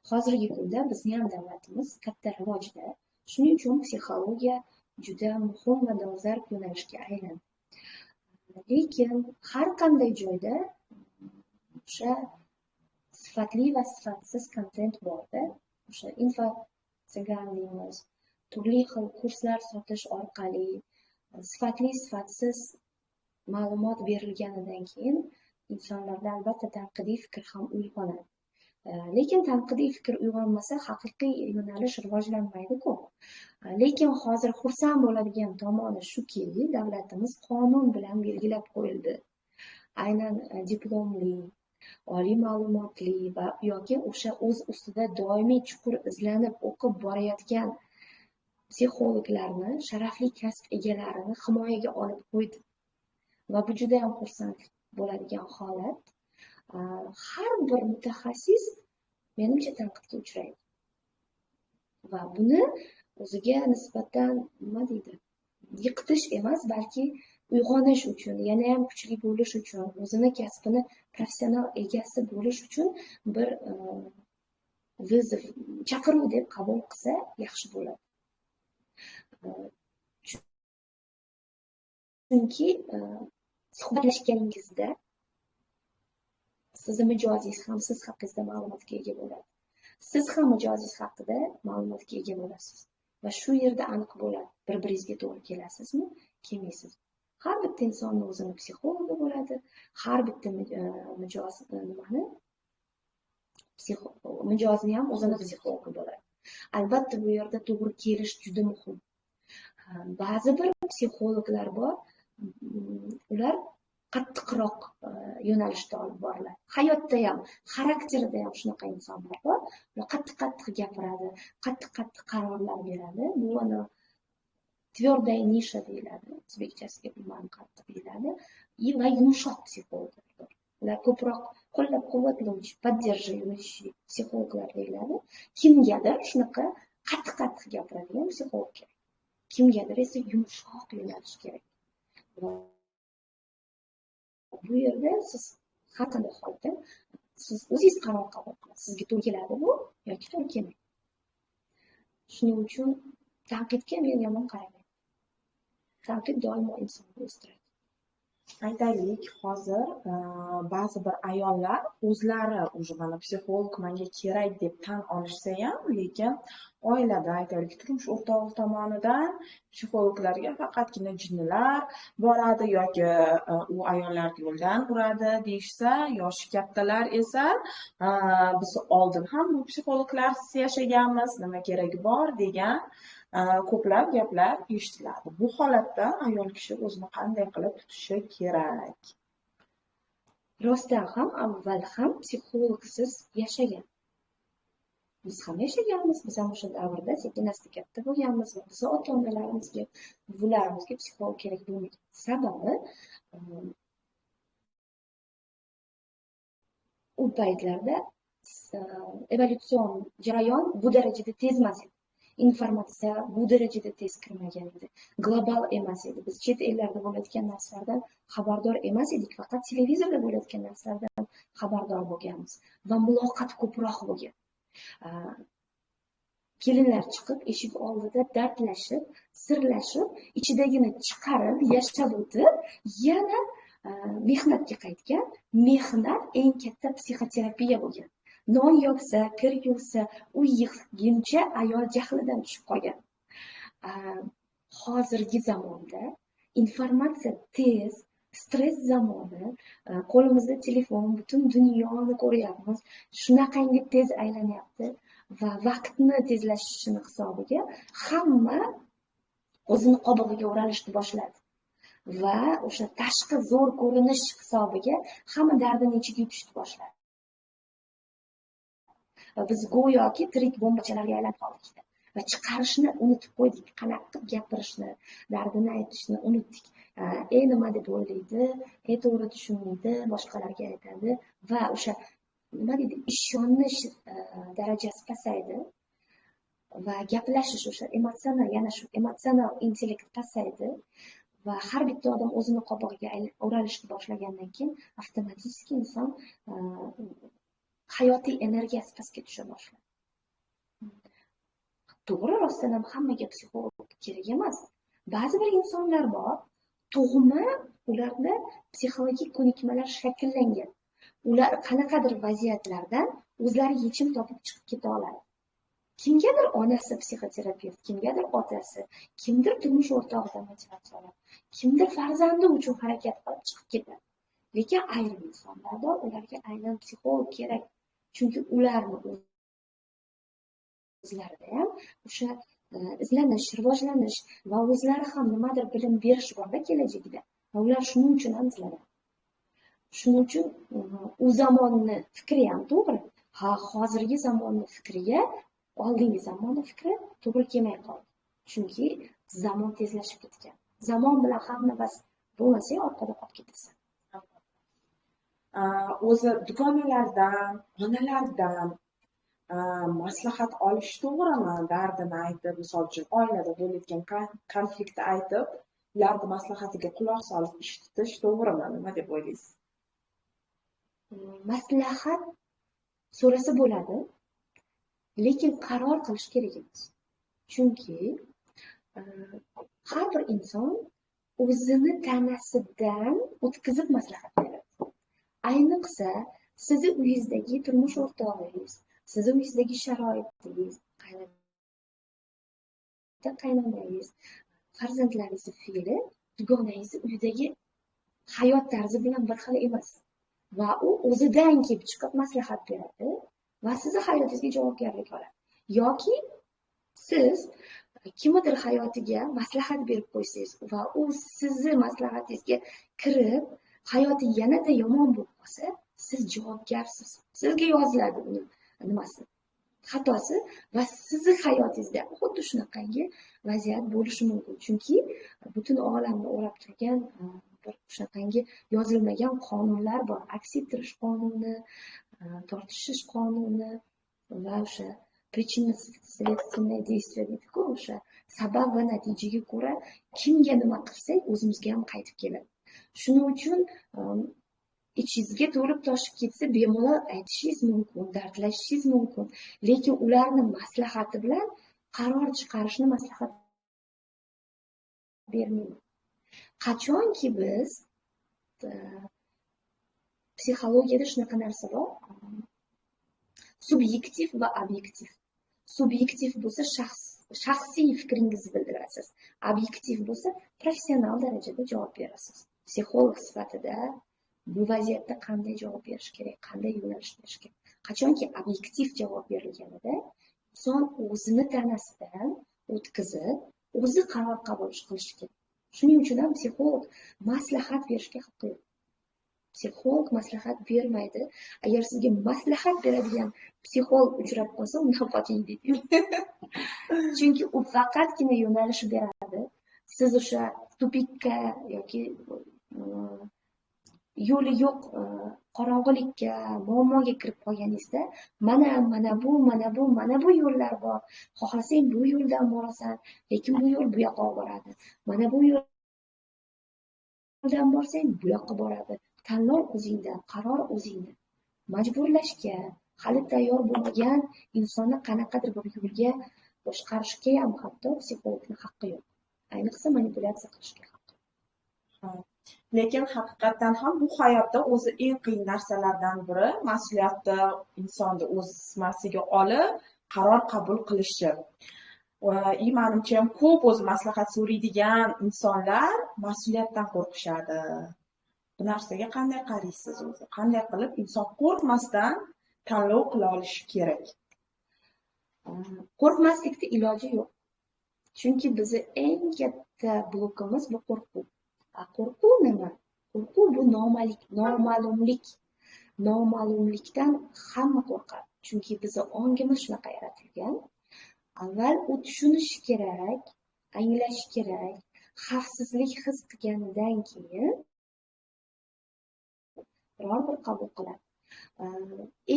Hozirgi kunda bizning ham davlatimiz katta rivojda. Shuning uchun psixologiya juda muhim va dolzarb yo'nalishga aylandi. Lekin har qanday joyda o'sha sifatli va sifatsiz kontent borda, o'sha info-tsigan deymiz, turli xil kurslar sotish orqali sifatli, sifatsiz ma'lumot berilganidan keyin insonlarda albatta tanqidiy fikr ham uyg'onadi. Lekin tanqidiy fikr uyg'onmasa haqiqiy yo'nalish rivojlanmaydi-ku. Lekin hozir xursand bo'ladigan tomoni shuki, davlatimiz qonun bilan belgilab qo'yildi. Aynan diplomli, oliy ma'lumotli va yoki o'sha o'z ustida doimiy chuqur izlanib o'qib borayotgan psixologlarni, sharafli kasb egalarini himoyaga olib qo'ydi. Va bu juda ham xursand bo'ladigan holat. Har bir mutaxassis menimcha tanqidga uchraydi. Va buni o'ziga nisbatan nima deydi, yiqitish emas, balki uyg'onish uchun, yana ham kuchli bo'lish uchun, o'zini kasbini professional egasi bo'lish uchun bir vızov, chaqiruv deb qabul qilsa yaxshi bo'ladi. Chunki suhbatlashganingizda sizni mijozingiz ham siz haqingizda ma'lumotga ega bo'ladi. Siz ham mijozingiz haqida ma'lumotga ega bo'lasiz. Va shu yerda aniq bo'ladi. Bir-biringizga to'g'ri kelasizmi, kelmaysizmi? Har bitta insonning o'zini psixologi bo'ladi. Har bitta mijoz nimani? Mijozni ham o'zini psixologi bo'ladi. Albatta bu yerda to'g'ri kelish juda muhim. Ba'zi bir psixologlar bor, ular qattiqroq yo'nalishda olib boriladi. Hayotda ham, xarakterida ham shunaqa insonlar bor. Ular qattiq-qattiq gapiradi, qattiq-qattiq qarorlar beradi. Bu ana твердая ниша deyiladi, o'zbekchasiga bilmadim qattiq deyiladi. Va yumshoq psixologlar bor. Ular ko'proq qo'llab-quvvatlovchi, поддерживающий psixologlar deyiladi. Kimgadir shunaqa qattiq-qattiq gapiradigan psixolog kerak. Kimgadir esa yumshoq yo'nalish kerak. Bu yerda siz har qanday holda siz o'zingiz qaror qabul qilasiz. Sizga to'g'ri keladi bu yoki to'g'ri kelmaydi. Shuning uchun tanqidga men yomon qaramayman. Tanqid doimo insonni o'stiradi. Aytaylik, hozir ba'zi bir ayollar o'zlari уже mana psixolog menga kerak deb tan olishsa ham, lekin Oilada, aytaylik, turmush o'rtog'i tomonidan psixologlarga faqatgina jinnilar boradi yoki u ayollarni yo'ldan uradi deyishsa, yoshi kattalar esa biz oldin ham bu psixologlarsiz yashaganmiz, nima keragi bor degan ko'plab gaplar eshitiladi. Bu holatda ayol kishi o'zini qanday qilib tutishi kerak? Rostdan ham avval ham psixologsiz yashagan. Biz ham yashaganmiz, biz ham o'sha davrda sekin-asta katta bo'lganmiz va bizni ota-onalarimizga, buvalarimizga psixolog kerak bo'lmagan. Sababi u paytlarda evolyutsion jarayon bu darajada tez emas edi. Informatsiya bu darajada tez kirmagan edi. Global emas edi. Biz chet ellarda bo'layotgan narsalardan xabardor emas edik, faqat televizorda bo'layotgan narsalardan xabardor bo'lganmiz va muloqot ko'proq bo'lgan. Kelinlar chiqib eshik oldida dardlashib, sirlashib, ichidagini chiqarib, yashab o'tib, yana mehnatga qaytgan. Mehnat eng katta psixoterapiya bo'lgan. Non yopsa, kir yuvsa, uy yig'guncha ayol jahlidan tushib qolgan. Hozirgi zamonda informatsiya tez, stress zamoni, qo'limizda telefon, butun dunyoni ko'ryapmiz. Shunaqangi tez aylanyapti va vaqtni tezlashishini hisobiga hamma o'zini qobig'iga o'ralishni boshladi. Va o'sha tashqi zo'r ko'rinish hisobiga hamma dardini ichiga yutishni boshladi. Va biz go'yoki tirik bombachalarga aylanib qoldik va chiqarishni unutib qo'ydik, qanaqa qilib gapirishni, dardini aytishni unutdik. Nima deb o'ylaydi, to'g'ri tushunmaydi, boshqalarga aytadi va o'sha nima deydi, ishonish darajasi pasaydi va gaplashish, o'sha emotsional, yana shu emotsional intellekt pasaydi va har bitta odam o'zini qobig'iga o'ralishni boshlagandan keyin avtomatik inson hayotiy energiyasi pastga tusha boshladi. To'g'ri, rostdan ham hammaga psixolog kerak emas. Ba'zi bir insonlar bor, tug'ma ularda psixologik ko'nikmalar shakllangan. Ular qanaqadir vaziyatlardan o'zlari yechim topib chiqib keta oladi. Kimgadir onasi psixoterapevt, kimgadir otasi, kimdir turmush o'rtog'idan motivatsiya oladi, kimdir farzandi uchun harakat qilib chiqib ketadi. Lekin ayrim insonlar bor, ularga aynan psixolog kerak. Chunki ularni o'zlarida ham o'sha izlanish, rivojlanish va o'zlari ham nimadir bilim berish borda kelajakda. Va ular shuning uchun ham izlanadi. Shuning uchun u zamonni fikri ham to'g'ri. Ha, hozirgi zamonni fikriga oldingi zamonni fikri to'g'ri kelmay qoldi. Chunki zamon tezlashib ketgan. Zamon bilan hamnafas bo'lmasang orqada qolib ketasan. O'zi dugonalardan, onalardan maslahat olish to'g'rimi? Dardini aytib, misol uchun oilada bo'layotgan konfliktni aytib, ularni maslahatiga quloq solib ish tutish to'g'rimi? Nima deb o'ylaysiz? Maslahat so'rasa bo'ladi, lekin qaror qilish kerak emas. Chunki har bir inson o'zini tanasidan o'tkazib maslahat beradi. Ayniqsa sizni uyingizdagi turmush o'rtog'ingiz, sizni uyingizdagi sharoitingiz, qaynota qaynonangiz, farzandlaringizni fe'li dugonangizni uyidagi hayot tarzi bilan bir xil emas. Va u o'zidan kelib chiqib maslahat beradi va sizni hayotingizga javobgarlik oladi. Yoki siz kimnidir hayotiga maslahat berib qo'ysangiz va u sizni maslahatingizga kirib hayoti yanada yomon bo'lib qolsa, siz javobgarsiz. Sizga yoziladi uni nimasi, xatosi va sizni hayotingizda xuddi shunaqangi vaziyat bo'lishi mumkin. Chunki butun olamni o'rab turgan bir shunaqangi yozilmagan qonunlar bor. Aks ettirish qonuni, tortishish qonuni va o'sha причинно-следственное действие deydi-ku, o'sha sabab va natijaga ko'ra kimga nima qilsak o'zimizga ham qaytib keladi. Shuning uchun ichingizga to'lib toshib ketsa bemalol aytishingiz mumkin, dardlashishingiz mumkin, lekin ularni maslahati bilan qaror chiqarishni maslahat bermayman. Qachonki biz psixologiyada shunaqa narsa bor, subyektiv va obyektiv. Subyektiv bo'lsa shaxsiy fikringizni bildirasiz. Obyektiv bo'lsa professional darajada javob berasiz. Psixolog sifatida bu vaziyatda qanday javob berish kerak, qanday yo'nalish berish kerak. Qachonki obyektiv javob berilganida inson o'zini tanasidan o'tkazib, o'zi qaror qabul qilishi kerak. Shuning uchun ham psixolog maslahat berishga haqqi yo'q. Psixolog maslahat bermaydi. Agar sizga maslahat beradigan psixolog uchrab qolsa, undan qoching deydi. Chunki u faqatgina yo'nalish beradi. Siz o'sha tupikka yoki yo'li yo'q qorong'ilikka, muammoga kirib qolganingizda, mana bu, mana bu, mana bu yo'llar bor. Xohlasang bu yo'ldan borasan, lekin bu yo'l bu yoqqa boradi. Mana bu yo'ldan borsang bu yoqqa boradi. Tanlov o'zingda, qaror o'zingda. Majburlashga, hali tayyor bo'lmagan insonni qanaqadir bir yo'lga boshqarishga ham hatto psixologning haqqi yo'q. Ayniqsa manipulyatsiya qilishga haqqi yo'q. Lekin haqiqatan ham bu hayotda o'zi eng qiyin narsalardan biri mas'uliyatni insonni o'z zimmasiga olib qaror qabul qilishi. Va manimcha ham ko'p o'zi maslahat so'raydigan insonlar mas'uliyatdan qo'rqishadi. Bu narsaga qanday qaraysiz o'zi? Qanday qilib inson qo'rqmasdan tanlov qila olishi kerak? Qo'rqmaslikda iloji yo'q. Chunki bizni eng katta blokimiz bu qo'rquv. Qo'rquv nima? Qo'rquv bu noma'lumlik. Noma'lumlikdan hamma qo'rqadi. Chunki bizni ongimiz shunaqa yaratilgan. Avval u tushunish kerak, anglash kerak, xavfsizlik his qilganidan keyin biror bir qabul qiladi.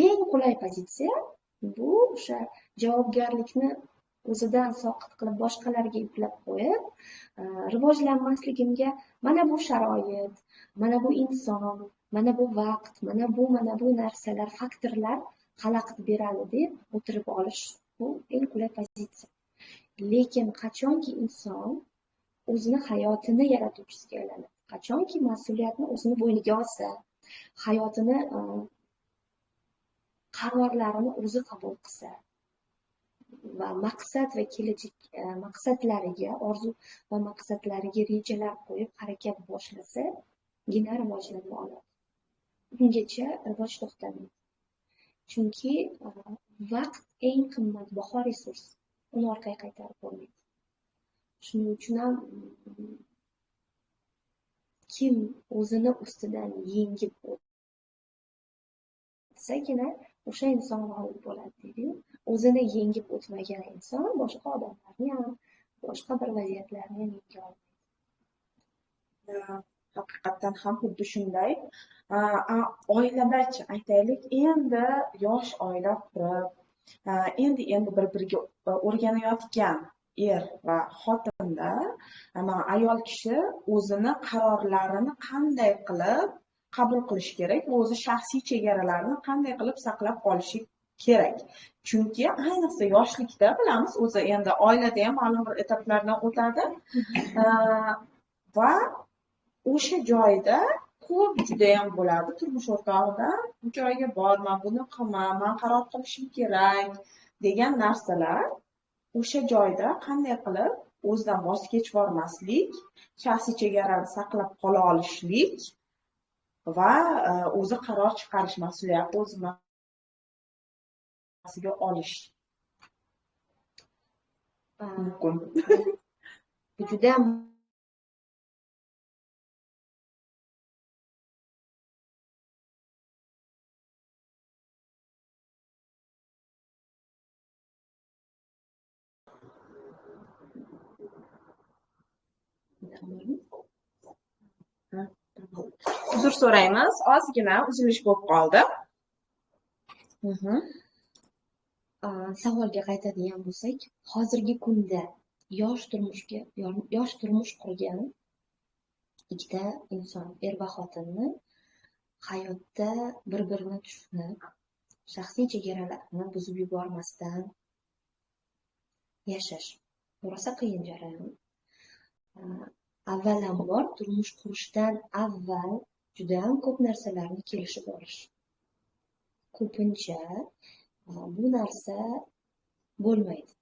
Eng qulay pozitsiya bu o'sha javobgarlikni o'zidan soqit qilib boshqalarga yuklab qo'yib, rivojlanmasligimga mana bu sharoit, mana bu inson, mana bu vaqt, mana bu narsalar, faktorlar xalaqit beradi deb o'tirib olish bu eng qulay pozitsiya. Lekin qachonki inson o'zini hayotini yaratuvchisiga aylanadi, qachonki mas'uliyatni o'zini bo'yniga olsa, hayotini qarorlarini o'zi qabul qilsa va maqsad va kelajak maqsadlariga, orzu va maqsadlariga rejalar qo'yib harakat boshlasa, gina rivojlana oladi. Ungacha rivoj to'xtamaydi. Chunki vaqt eng qimmatbaho resurs. Uni orqaga qaytarib bo'lmaydi. Shuning uchun ham kim o'zini ustidan yengib o'tsagina o'sha inson g'olib bo'ladi deydi-yu. O'zini yengib o'tmagan inson boshqa odamlarni ham, boshqa bir vaziyatlarni ham yenga olmaydi. Haqiqatdan ham xuddi shunday. Oiladachi aytaylik, endi yosh oila qurib, endi bir-biriga o'rganayotgan er va xotinda ayol kishi o'zini qarorlarini qanday qilib qabul qilish kerak va o'zi shaxsiy chegaralarini qanday qilib saqlab qolishi kerak. Chunki ayniqsa yoshlikda bilamiz, o'zi endi oilada ham ma'lum bir etaplardan o'tadi va o'sha joyda ko'p juda ham bo'ladi turmush o'rtog'idan bu joyga borma, buni qilma, men qaror qilishim kerak degan narsalar o'sha joyda qanday qilib o'zidan voz kechib yubormaslik, shaxsiy chegarani saqlab qola olishlik va o'zi qaror chiqarish mas'uliyatini o'z zimmasiga olish mumkin. Bu juda uzr so'raymiz, ozgina uzilish bo'lib qoldi. Savolga qaytadigan bo'lsak, hozirgi kunda yosh turmush qurgan ikkita inson, er va xotinni hayotda bir-birini tushunib, shaxsiy chegaralarni buzib yubormasdan yashash rosa qiyin jarayon. Avvalambor turmush qurishdan avval juda ham ko'p narsalarni kelishib olish. Ko'pincha bu narsa bo'lmaydi.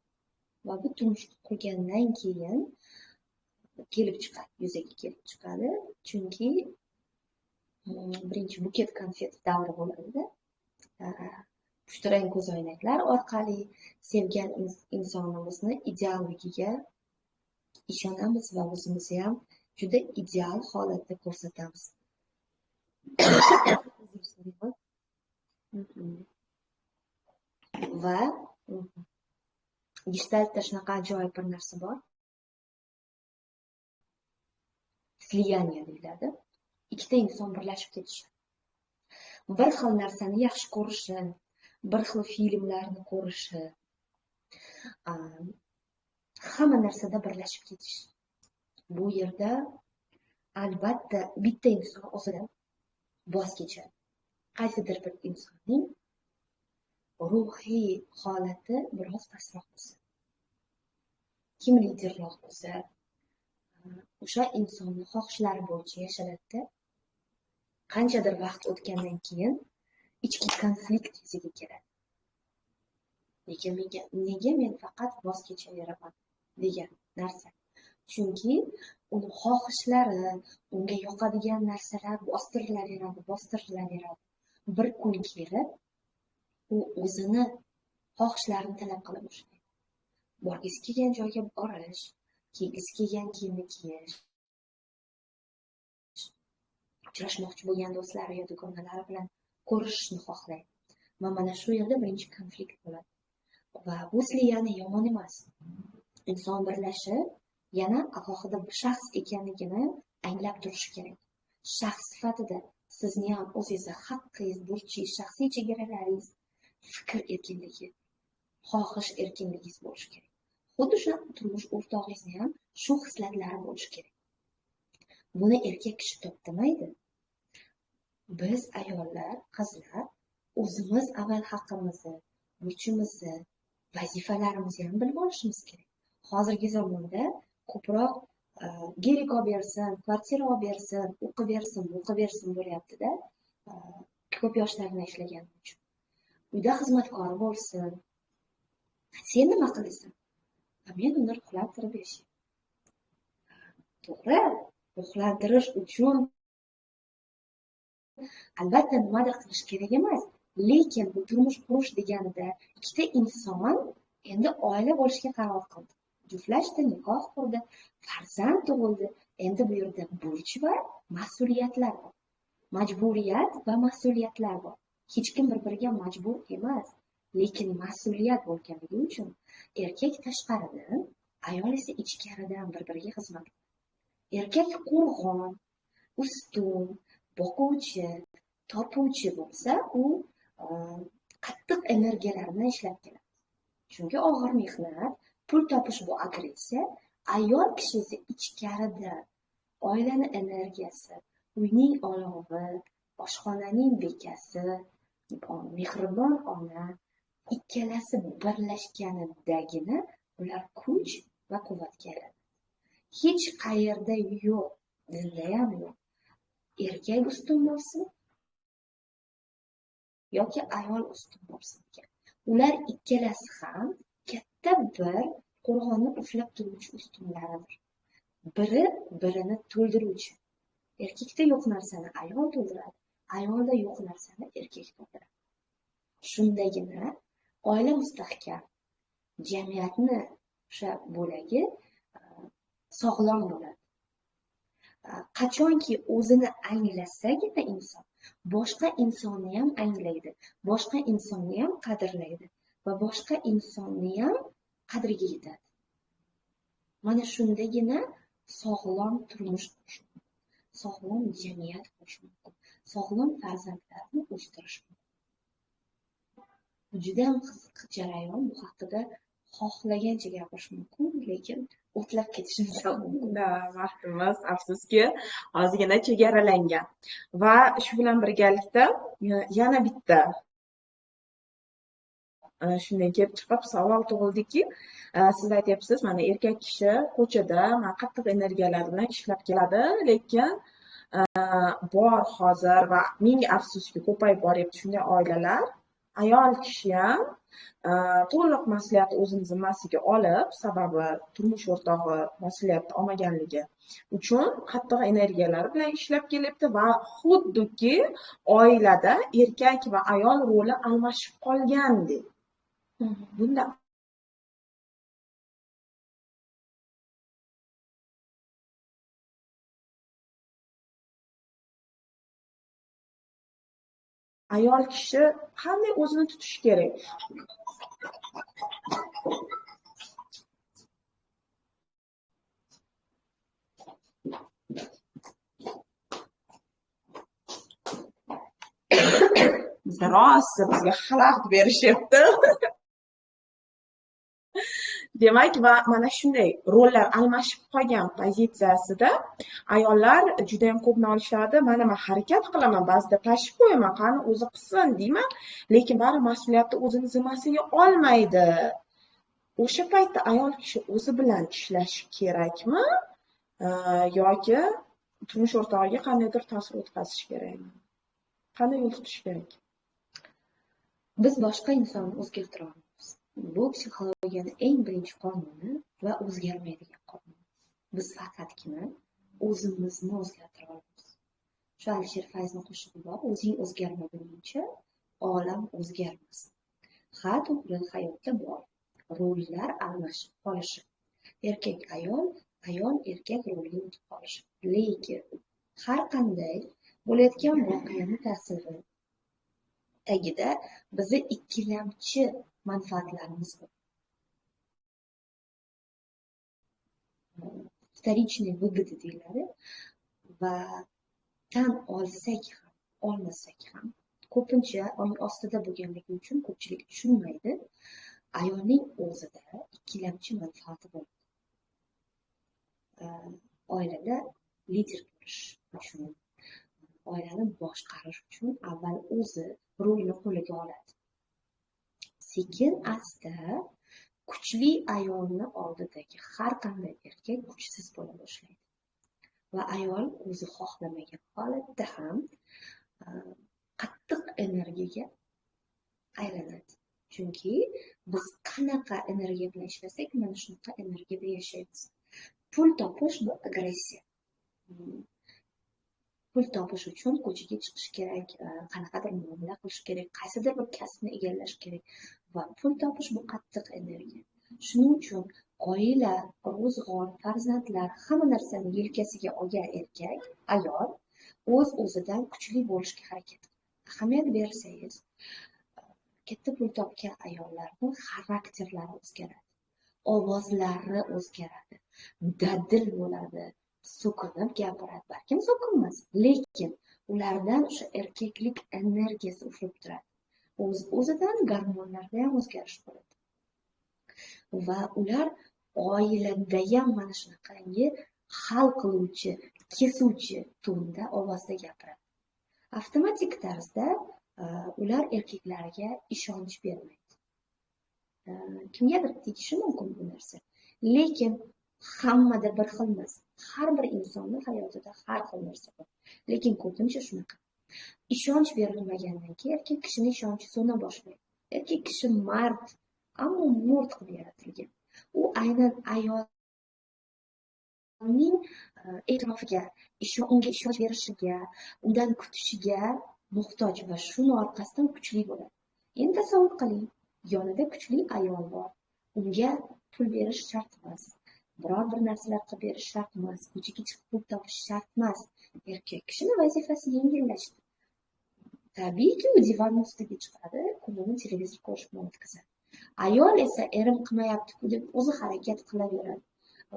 Va bu turmush qurgandan keyin kelib chiqadi, yuzaga kelib chiqadi. Chunki birinchi buket konfet davri bo'ladida. Pushtirang ko'zoynaklar orqali sevgan insonimizni idealligiga ishonamiz va o'zimizni ham juda ideal holatda ko'rsatamiz. Va gestaltda shunaqa ajoyib bir narsa bor. Слияние deyiladi. Ikkita inson birlashib ketishi. Bir xil narsani yaxshi ko'rishi, bir xil filmlarni ko'rishi, hamma narsada birlashib ketish. Bu yerda albatta bitta inson o'zidan voz kechadi. Qaysidir bir insonning ruhiy holati biroz pastroq bo'lsa, kim liderroq bo'lsa, o'sha insonning xohishlari bo'yicha yashaladida. Qanchadir vaqt o'tgandan keyin ichki konflikt yuzaga keladi. Nega men faqat voz kechaveraman degan narsa. Chunki uni xohishlari, unga yoqadigan narsalar bostirilaveradi, bostirilaveradi. Bir kun kelib u o'zini xohishlarini talab qila boshlaydi. Borgisi kelgan joyga borish, kiygisi kelgan kiyimni kiyish, uchrashmoqchi bo'lgan do'stlari yo dugonalari bilan ko'rishishni xohlaydi. Va mana shu yerda birinchi konflikt bo'ladi. Va bu слияние yomon emas. Inson birlashib, yana alohida bir shaxs ekanligini anglab turishi kerak. Shaxs sifatida sizni ham o'zingizni haqqingiz, burchingiz, shaxsiy chegaralaringiz, fikr erkinligi, xohish erkinligingiz bo'lishi kerak. Xuddi shu turmush o'rtog'ingizni ham shu hislatlari bo'lishi kerak. Buni erkak kishi toptamaydi. Biz ayollar, qizlar o'zimiz avval haqqimizni, burchimizni, vazifalarimizni ham bilib olishimiz kerak. Hozirgi zamonda ko'proq gelik olib bersin, kvartira olib bersin, o'qib bersin, o'qib bersin bo'lyapti-da. Ko'p yoshlar bilan ishlaganim uchun. Uyda xizmatkori bo'lsin. Sen nima qilasan? Men uni ruhlantirib yashayman. To'g'ri, ruhlantirish uchun albatta nimadir qilish kerak emas, lekin bu turmush qurish deganida ikkita inson endi oila bo'lishga qaror qildi. Juftlashdi, nikoh qurdi, farzand tug'ildi. Endi bu yerda burch va mas'uliyatlar bor. Majburiyat va mas'uliyatlar bor. Hech kim bir-biriga majbur emas, lekin mas'uliyat bo'lganligi uchun erkak tashqaridan, ayol esa ichkaridan bir-biriga xizmat qiladi. Erkak qo'rg'on, ustun, boquvchi, topuvchi bo'lsa, u qattiq energiyalar bilan ishlab keladi. Chunki og'ir mehnat, pul topish bu agressiya. Ayol kishi esa ichkarida oilani energiyasi, uyning olovi, oshxonaning bekasi, mehribon ona, ikkalasi birlashganidagina ular kuch va quvvatga aylanadi. Hech qayerda yo'q, dinda ham yo'q. Erkak ustun bo'lsin yoki ayol ustun bo'lsin degan. Ular ikkalasi ham katta bir qo'rg'onni ushlab turuvchi ustunlaridir. Biri birini to'ldiruvchi. Erkakda yo'q narsani ayol to'ldiradi, ayolda yo'q narsani erkak to'ldiradi. Shundagina oila mustahkam, jamiyatni o'sha bo'lagi sog'lom bo'ladi. Qachonki o'zini anglasagina inson boshqa insonni ham anglaydi, boshqa insonni ham qadrlaydi va boshqa insonni ham qadriga yetadi. Mana shundagina sog'lom turmush qurish mumkin, sog'lom jamiyat qurish mumkin, sog'lom farzandlarni o'stirish mumkin. Juda ham qiziq jarayon, bu haqida xohlagancha gapirish mumkin, lekin o'tlab ketishimiz ham mumkin. Vaqtimiz afsuski ozgina chegaralangan. Va shu bilan birgalikda yana bitta shundan kelib chiqib savol tug'ildiki, siz aytyapsiz, mana erkak kishi ko'chada mana qattiq energiyalar bilan ishlab keladi, lekin bor hozir va ming afsuski ko'payib boryapti shunday oilalar, Ayol kishi ham to'liq mas'uliyatni o'zini zimmasiga olib, sababi turmush o'rtog'i mas'uliyatni olmaganligi uchun qattiq energiyalar bilan ishlab kelyapti va xuddiki oilada erkak va ayol roli almashib qolgandek. Bunda ayol kishi qanday o'zini tutishi kerak? Rosa bizga xalaqit berishyapti. Demak, va mana shunday rollar almashib qolgan pozitsiyasida ayollar juda ham ko'p nolishadi. Mana men harakat qilaman, ba'zida tashib qo'yaman, qani o'zi qilsin deyman, lekin bari mas'uliyatni o'zini zimmasiga olmaydi. O'sha paytda ayol kishi o'zi bilan ishlashi kerakmi yoki turmush o'rtog'iga qandaydir ta'sir o'tkazish kerakmi? Qanday yo'l tutish kerak? Biz boshqa insonni o'zgartira olmaymiz. Bu psixologiyaning eng birinchi qonuni va o'zgarmaydigan qonun. Biz faqatgina o'zimizni o'zgartira olamiz. Shu Alisher Fayzni qo'shig'i bor, o'zing o'zgarmaguningcha olam o'zgarmas. Ha, to'g'ri, hayotda bor rollar almashib qolishi. Erkak ayol, ayol erkak roliga o'tib qolishi. Lekin har qanday bo'layotgan voqeani ta'siri tagida bizni ikkilamchi manfaatlarimiz bor. Вторичные выгоды deyiladi va tan olsak ham, olmasak ham ko'pincha ong ostida bo'lganligi uchun ko'pchilik tushunmaydi. Ayolning o'zida ikkilamchi manfaati bo'ladi. Oilada lider bo'lish uchun, oilani boshqarish uchun avval o'zi rolini qo'liga oladi. Sekin asta kuchli ayolni oldidagi har qanday erkak kuchsiz bo'la boshlaydi. Va ayol o'zi xohlamagan holatda ham qattiq energiyaga aylanadi. Chunki biz qanaqa energiya bilan ishlasak, mana shunaqa energiyada yashaymiz. Pul topish bu agressiya. Pul topish uchun ko'chaga chiqish kerak, qanaqadir muomala qilish kerak, qaysidir bir kasbni egallash kerak va pul topish bu qattiq energiya. Shuning uchun oila, ro'zg'or, farzandlar hamma narsani yelkasiga olgan erkak, ayol o'z-o'zidan kuchli bo'lishga harakat qiladi. Ahamiyat bersangiz, katta pul topgan ayollarning xarakterlari o'zgaradi, ovozlari o'zgaradi, dadil bo'ladi, so'kinib gapiradi, balkim so'kinmas, lekin ulardan o'sha erkaklik energiyasi ufurib turadi. O'z-o'zidan gormonlarda ham o'zgarish bo'ladi. Va ular oilada ham mana shunaqangi hal qiluvchi, kesuvchi tonda ovozda gapiradi. Avtomatik tarzda ular erkaklarga ishonch bermaydi. Kimgadir tegishi mumkin bu narsa, lekin hammada bir xil emas. Har bir insonning hayotida har xil narsa bor. Lekin ko'pincha shunaqa. Ishonch berilmagandan keyin erkak kishining ishonchi so'na boshlaydi. Erkak kishi mard, ammo mo'rt qilib yaratilgan. U aynan ayolning e'tirofiga, unga ishonch berishiga, undan kutishiga muhtoj va shuni orqasidan kuchli bo'ladi. Endi tasavvur qiling, yonida kuchli ayol bor. Unga pul berish shart emas. Biror bir narsalar qilib berish shart emas, ko'chaga chiqib pul topish shart emas. Erkak kishining vazifasi yengillashdi. Tabiiyki, u divan ustiga chiqadi, kunini televizor ko'rish bilan o'tkazadi. Ayol esa erim qilmayapti-ku deb o'zi harakat qilaveradi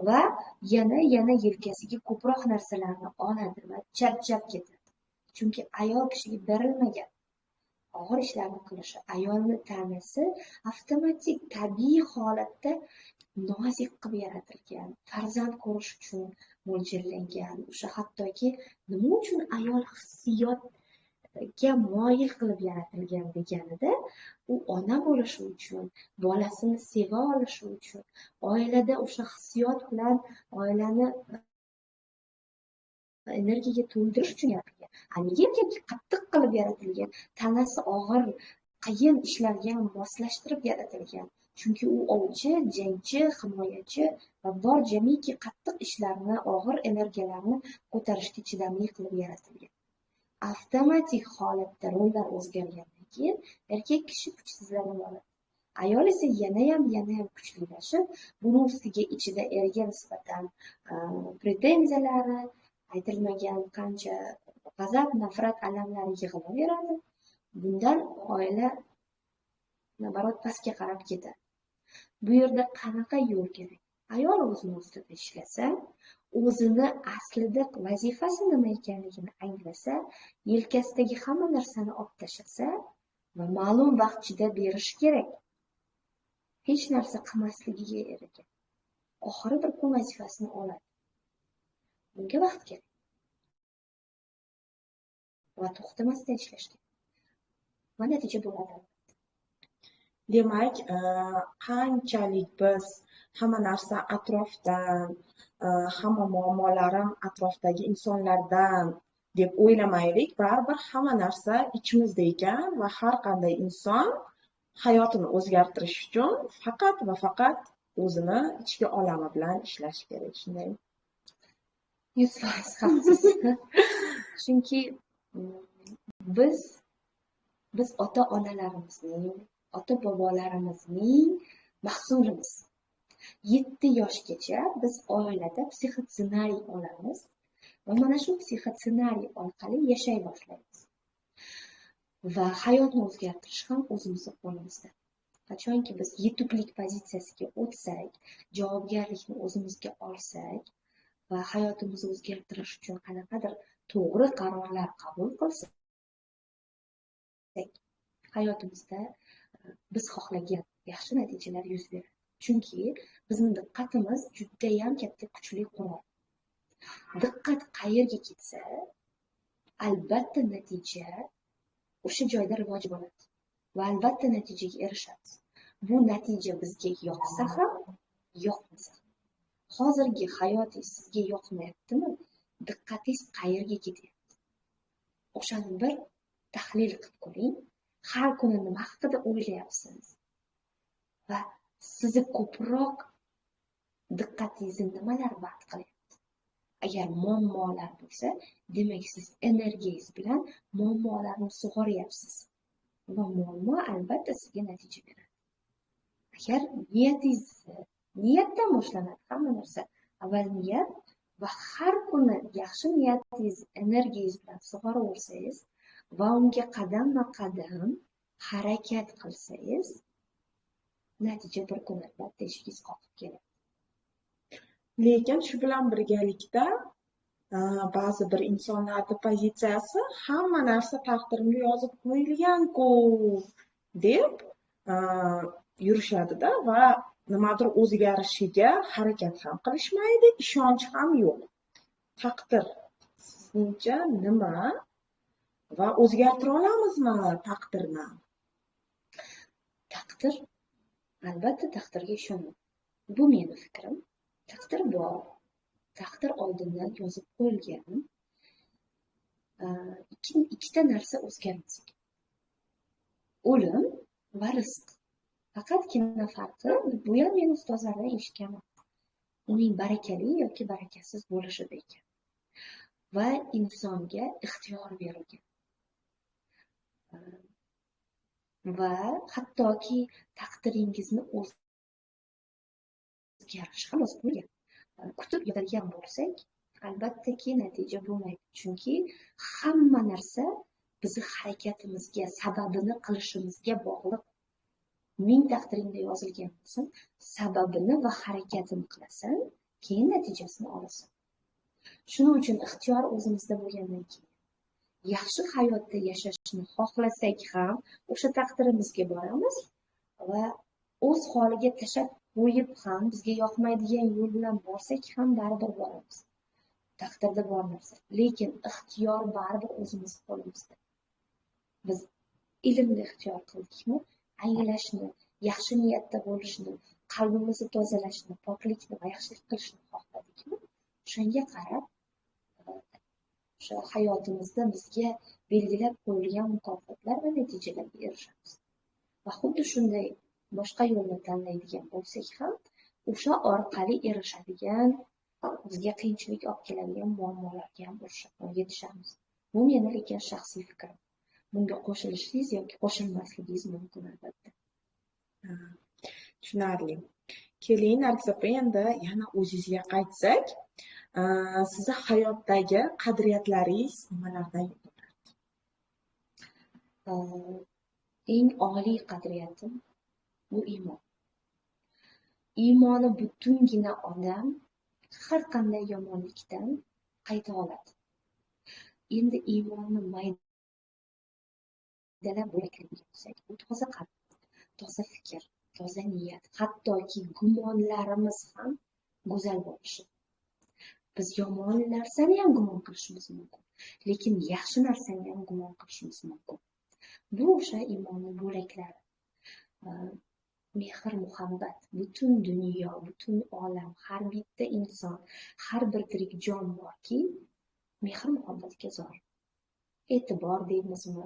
va yana yelkasiga ko'proq narsalarni oladi va charchab ketadi. Chunki ayol kishiga berilmagan og'ir ishlarni qilishi, ayolni tanasi avtomatik tabiiy holatda nozik qilib yaratilgan, farzand ko'rish uchun mo'ljallangan. O'sha hattoki nima uchun ayol hissiyotga moyil qilib yaratilgan deganida, u ona bo'lishi uchun, bolasini seva olishi uchun, oilada o'sha hissiyot bilan oilani energiyaga to'ldirish uchun yaratilgan. Nega erkak qattiq qilib yaratilgan, tanasi og'ir, qiyin ishlarga ham moslashtirib yaratilgan. Chunki u ovchi, jangchi, himoyachi va bor jamiki qattiq ishlarni, og'ir energiyalarni ko'tarishga chidamli qilib yaratilgan. Avtomatik holatda rollar o'zgargandan keyin erkak kishi kuchsizlanib oladi. Ayol esa yanayam kuchlilashib, buni ustiga ichida erga nisbatan pretenziyalari, aytilmagan qancha g'azab, nafrat alamlari yig'ilaveradi. Bundan oila nabarot pastga qarab ketadi. Bu yerda qanaqa yo'l kerak? Ayol o'zini ustida ishlasa, o'zini aslida vazifasi nima ekanligini anglasa, yelkasidagi hamma narsani olib tashlasa va ma'lum vaqt ichida berishi kerak. Hech narsa qilmasligiga erga. Oxiri bir kun vazifasini oladi. Bunga vaqt kerak. Va to'xtamasdan ishlash kerak. Va natija bo'ladi. Demak, qanchalik biz hamma narsa atrofdan, hamma muammolarim atrofdagi insonlardan deb o'ylamaylik, baribir hamma narsa ichimizda ekan va har qanday inson hayotini o'zgartirish uchun faqat va faqat o'zini ichki olami bilan ishlash kerak, shundaymi? 100% haqsiz. Chunki biz ota-onalarimizning, ota-bobolarimizning mahsulimiz. 7 yoshgacha biz oilada psixossenariy olamiz va mana shu psixossenariy orqali yashay boshlaymiz. Va hayotni o'zgartirish ham o'zimizning qo'limizda. Qachonki biz yetuklik pozitsiyasiga o'tsak, javobgarlikni o'zimizga olsak va hayotimizni o'zgartirish uchun qanaqadir to'g'ri qarorlar qabul qilsak, hayotimizda biz xohlagan yaxshi natijalar yuz beradi. Chunki bizning diqqatimiz judayam katta kuchli qurol. Diqqat qayerga ketsa, albatta natija o'sha joyda rivoj bo'ladi va albatta natijaga erishamiz. Bu natija bizga yoqsa ham, yoqmasa ham. Hozirgi hayotingiz sizga yoqmayaptimi? Diqqatingiz qayerga ketyapti? O'shani bir tahlil qilib ko'ring. Har kuni nima haqida o'ylayapsiz? Va sizni ko'proq diqqatingizni nimalar band qilyapti? Agar muammolar bo'lsa, demak siz energiyangiz bilan muammolarni sug'oryapsiz. Va muammo albatta sizga natija beradi. Agar niyatingiz, niyatdan boshlanadi hamma narsa. Avval niyat va har kuni yaxshi niyatingiz, energiyangiz bilan sug'oraversangiz va unga qadamma-qadam harakat qilsangiz, natija bir kun albatta eshigingiz qoqib keladi. Lekin shu bilan birgalikda ba'zi bir insonlarning pozitsiyasi hamma narsa taqdirimga yozib qo'yilgan-ku deb yurishadi-da va nimadir o'zgarishiga harakat ham qilishmaydi, ishonch ham yo'q. Taqdir sizningcha nima va o'zgartira olamizmi taqdirni? Taqdir, albatta taqdirga ishonaman. Bu meni fikrim. Taqdir bor. Taqdir oldindan yozib qo'yilgan. Ikkita narsa o'zgarmas ekan. O'lim va rizq. Faqatgina farqi, bu ham men ustozlardan eshitganman. Uning barakali yoki barakasiz bo'lishida ekan. Va insonga ixtiyor berilgan. Va hattoki taqdiringizni o'zgarish ham o'z qo'ygan. Kutib yotadigan bo'lsak, albattaki natija bo'lmaydi. Chunki hamma narsa bizni harakatimizga, sababini qilishimizga bog'liq. Ming taqdiringda yozilgan bo'lsin, sababini va harakatini qilasan, keyin natijasini olasan. Shuning uchun ixtiyor o'zimizda bo'lgandan keyin yaxshi hayotda yashashni xohlasak ham o'sha taqdirimizga boramiz va o'z holiga tashlab qo'yib ham bizga yoqmaydigan yo'l bilan borsak ham baribir boramiz. Taqdirda bor narsa, lekin ixtiyor baribir o'zimiz qo'limizda. Biz ilmni ixtiyor qildikmi, anglashni, yaxshi niyatda bo'lishni, qalbimizni tozalashni, poklikni va yaxshilik qilishni xohladikmi, o'shanga qarab o'sha hayotimizda bizga belgilab qo'yilgan mukofotlar va natijalarga erishamiz. Va xuddi shunday boshqa yo'lni tanlaydigan bo'lsak ham, o'sha orqali erishadigan, bizga qiyinchilik olib keladigan muammolarga ham yetishamiz. Bu meni lekin shaxsiy fikrim. Bunga qo'shilishingiz yoki qo'shilmasligingiz mumkin albatta. Tushunarli. Keling, Nargiz opa, endi yana o'zingizga qaytsak, sizni hayotdagi qadriyatlaringiz nimalardan iborat? Eng oliy qadriyatim bu iymon. Iymoni butungina odam har qanday yomonlikdan qayta oladi. Endi iymonni maydalab bo'laklaydigan bo'lsak, bu toza qalb, toza fikr, toza niyat, hattoki gumonlarimiz ham go'zal bo'lishi. Biz yomon narsani ham gumon qilishimiz mumkin, lekin yaxshi narsani ham gumon qilishimiz mumkin. Bu o'sha iymonning bo'laklari. Mehr, muhabbat, butun dunyo, butun olam, har bitta inson, har bir tirik jon borki, mehr muhabbatga zor. E'tibor deymizmi,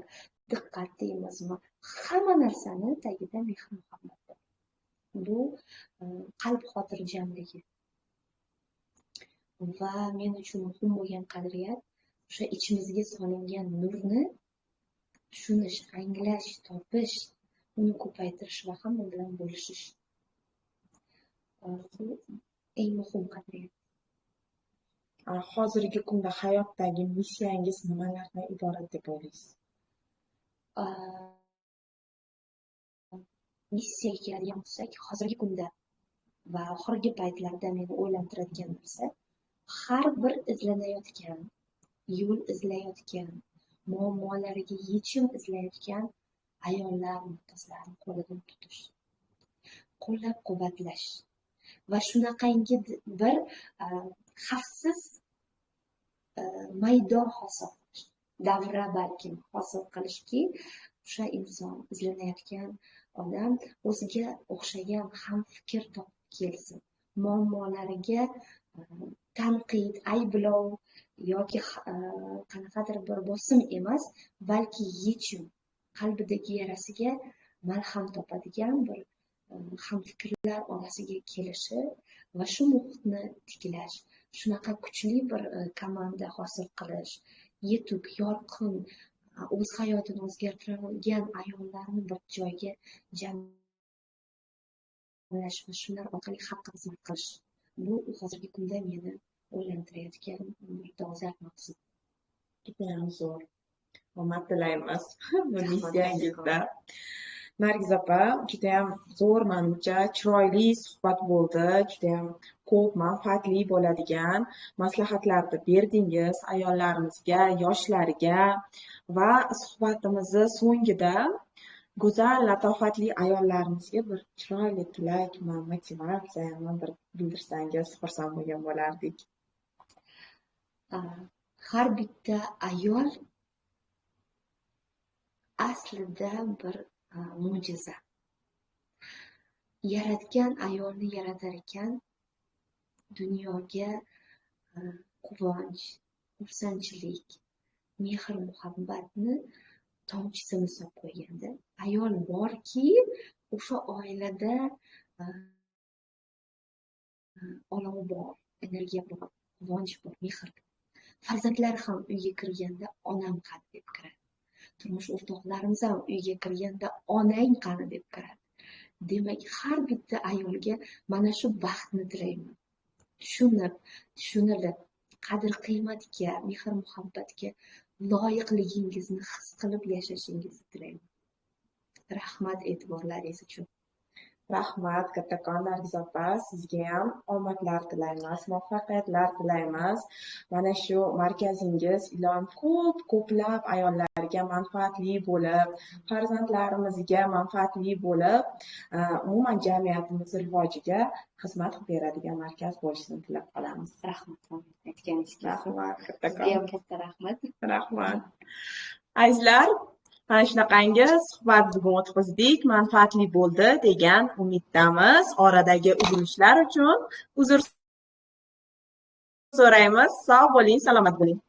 diqqat deymizmi, hamma narsani tagida mehr muhabbat bor. Bu qalb xotirjamligi. Va men uchun muhim bo'lgan qadriyat o'sha ichimizga solingan nurni tushunish, anglash, topish, uni ko'paytirish va hamma bilan bo'lishish. Bu eng muhim qadriyat. Hozirgi kunda hayotdagi missiyangiz nimalardan iborat deb o'ylaysiz? Missiyaga keladigan bo'lsak, hozirgi kunda va oxirgi paytlarda meni o'ylantiradigan narsa har bir izlanayotgan, yo'l izlayotgan, muammolariga yechim izlayotgan ayollar, qizlarni qo'lidan tutish, qo'llab-quvvatlash va shunaqangi bir xavfsiz maydon hosil qilish, davra balkim hosil qilishki, o'sha inson izlanayotgan odam o'ziga o'xshagan hamfikr topib kelsin, muammolariga tanqid, ayblov yoki qanaqadir bir bosim emas, balki yechim, qalbidagi yarasiga malham topadigan bir hamfikrlar orasiga kelishi va shu muhitni tiklash, shunaqa kuchli bir komanda hosil qilish, yetuk, yorqin, o'z hayotini o'zgartirgan ayollarni bir joyga jamlash va shular orqali xalqqa xizmat qilish. Bu hozirgi kunda meni o'ylantirayotgan bir dolzarb mavzu. Judayam zo'r. Omad tilaymiz bu missiyangizda. Nargiz opa, judayam zo'r, manimcha, chiroyli suhbat bo'ldi. Judayam ko'p manfaatli bo'ladigan maslahatlarni berdingiz ayollarimizga, yoshlarga va suhbatimizni so'ngida go'zal, latofatli ayollarimizga bir chiroyli tilakmi, motivatsiyami bir bildirsangiz xursand bo'lgan bo'lardik. Har bitta ayol aslida bir mo'jiza. Yaratgan ayolni yaratar ekan, dunyoga quvonch, xursandchilik, mehr, muhabbatni tomchisini solib qo'yganda, ayol borki, o'sha oilada olov bor, energiya bor, quvonch bor, mehr bor. Farzandlar ham uyga kirganda onam qani deb kiradi. Turmush o'rtoqlarimiz ham uyga kirganda onang qani deb kiradi. Demak, har bitta ayolga mana shu baxtni tilayman. Tushunib, tushunilib, qadr-qiymatga, mehr-muhabbatga loyiqligingizni his qilib yashashingizni tilayman. Rahmat e'tiborlaringiz uchun. Rahmat kattakon Nargiz opa, sizga ham omadlar tilaymiz, muvaffaqiyatlar tilaymiz. Mana shu markazingiz ilohim ko'p-ko'plab ayollarga manfaatli bo'lib, farzandlarimizga manfaatli bo'lib, umuman jamiyatimiz rivojiga xizmat qilib beradigan markaz bo'lishini tilab qolamiz. Rahmat aytganingizga. Rahmat kattakon. Sizga ham katta rahmat. Rahmat. Azizlar, mana shunaqangi suhbat bugun o'tkazdik, manfaatli bo'ldi degan umiddamiz. Oradagi uzilishlar uchun uzr so'raymiz. Sog' bo'ling, salomat bo'ling.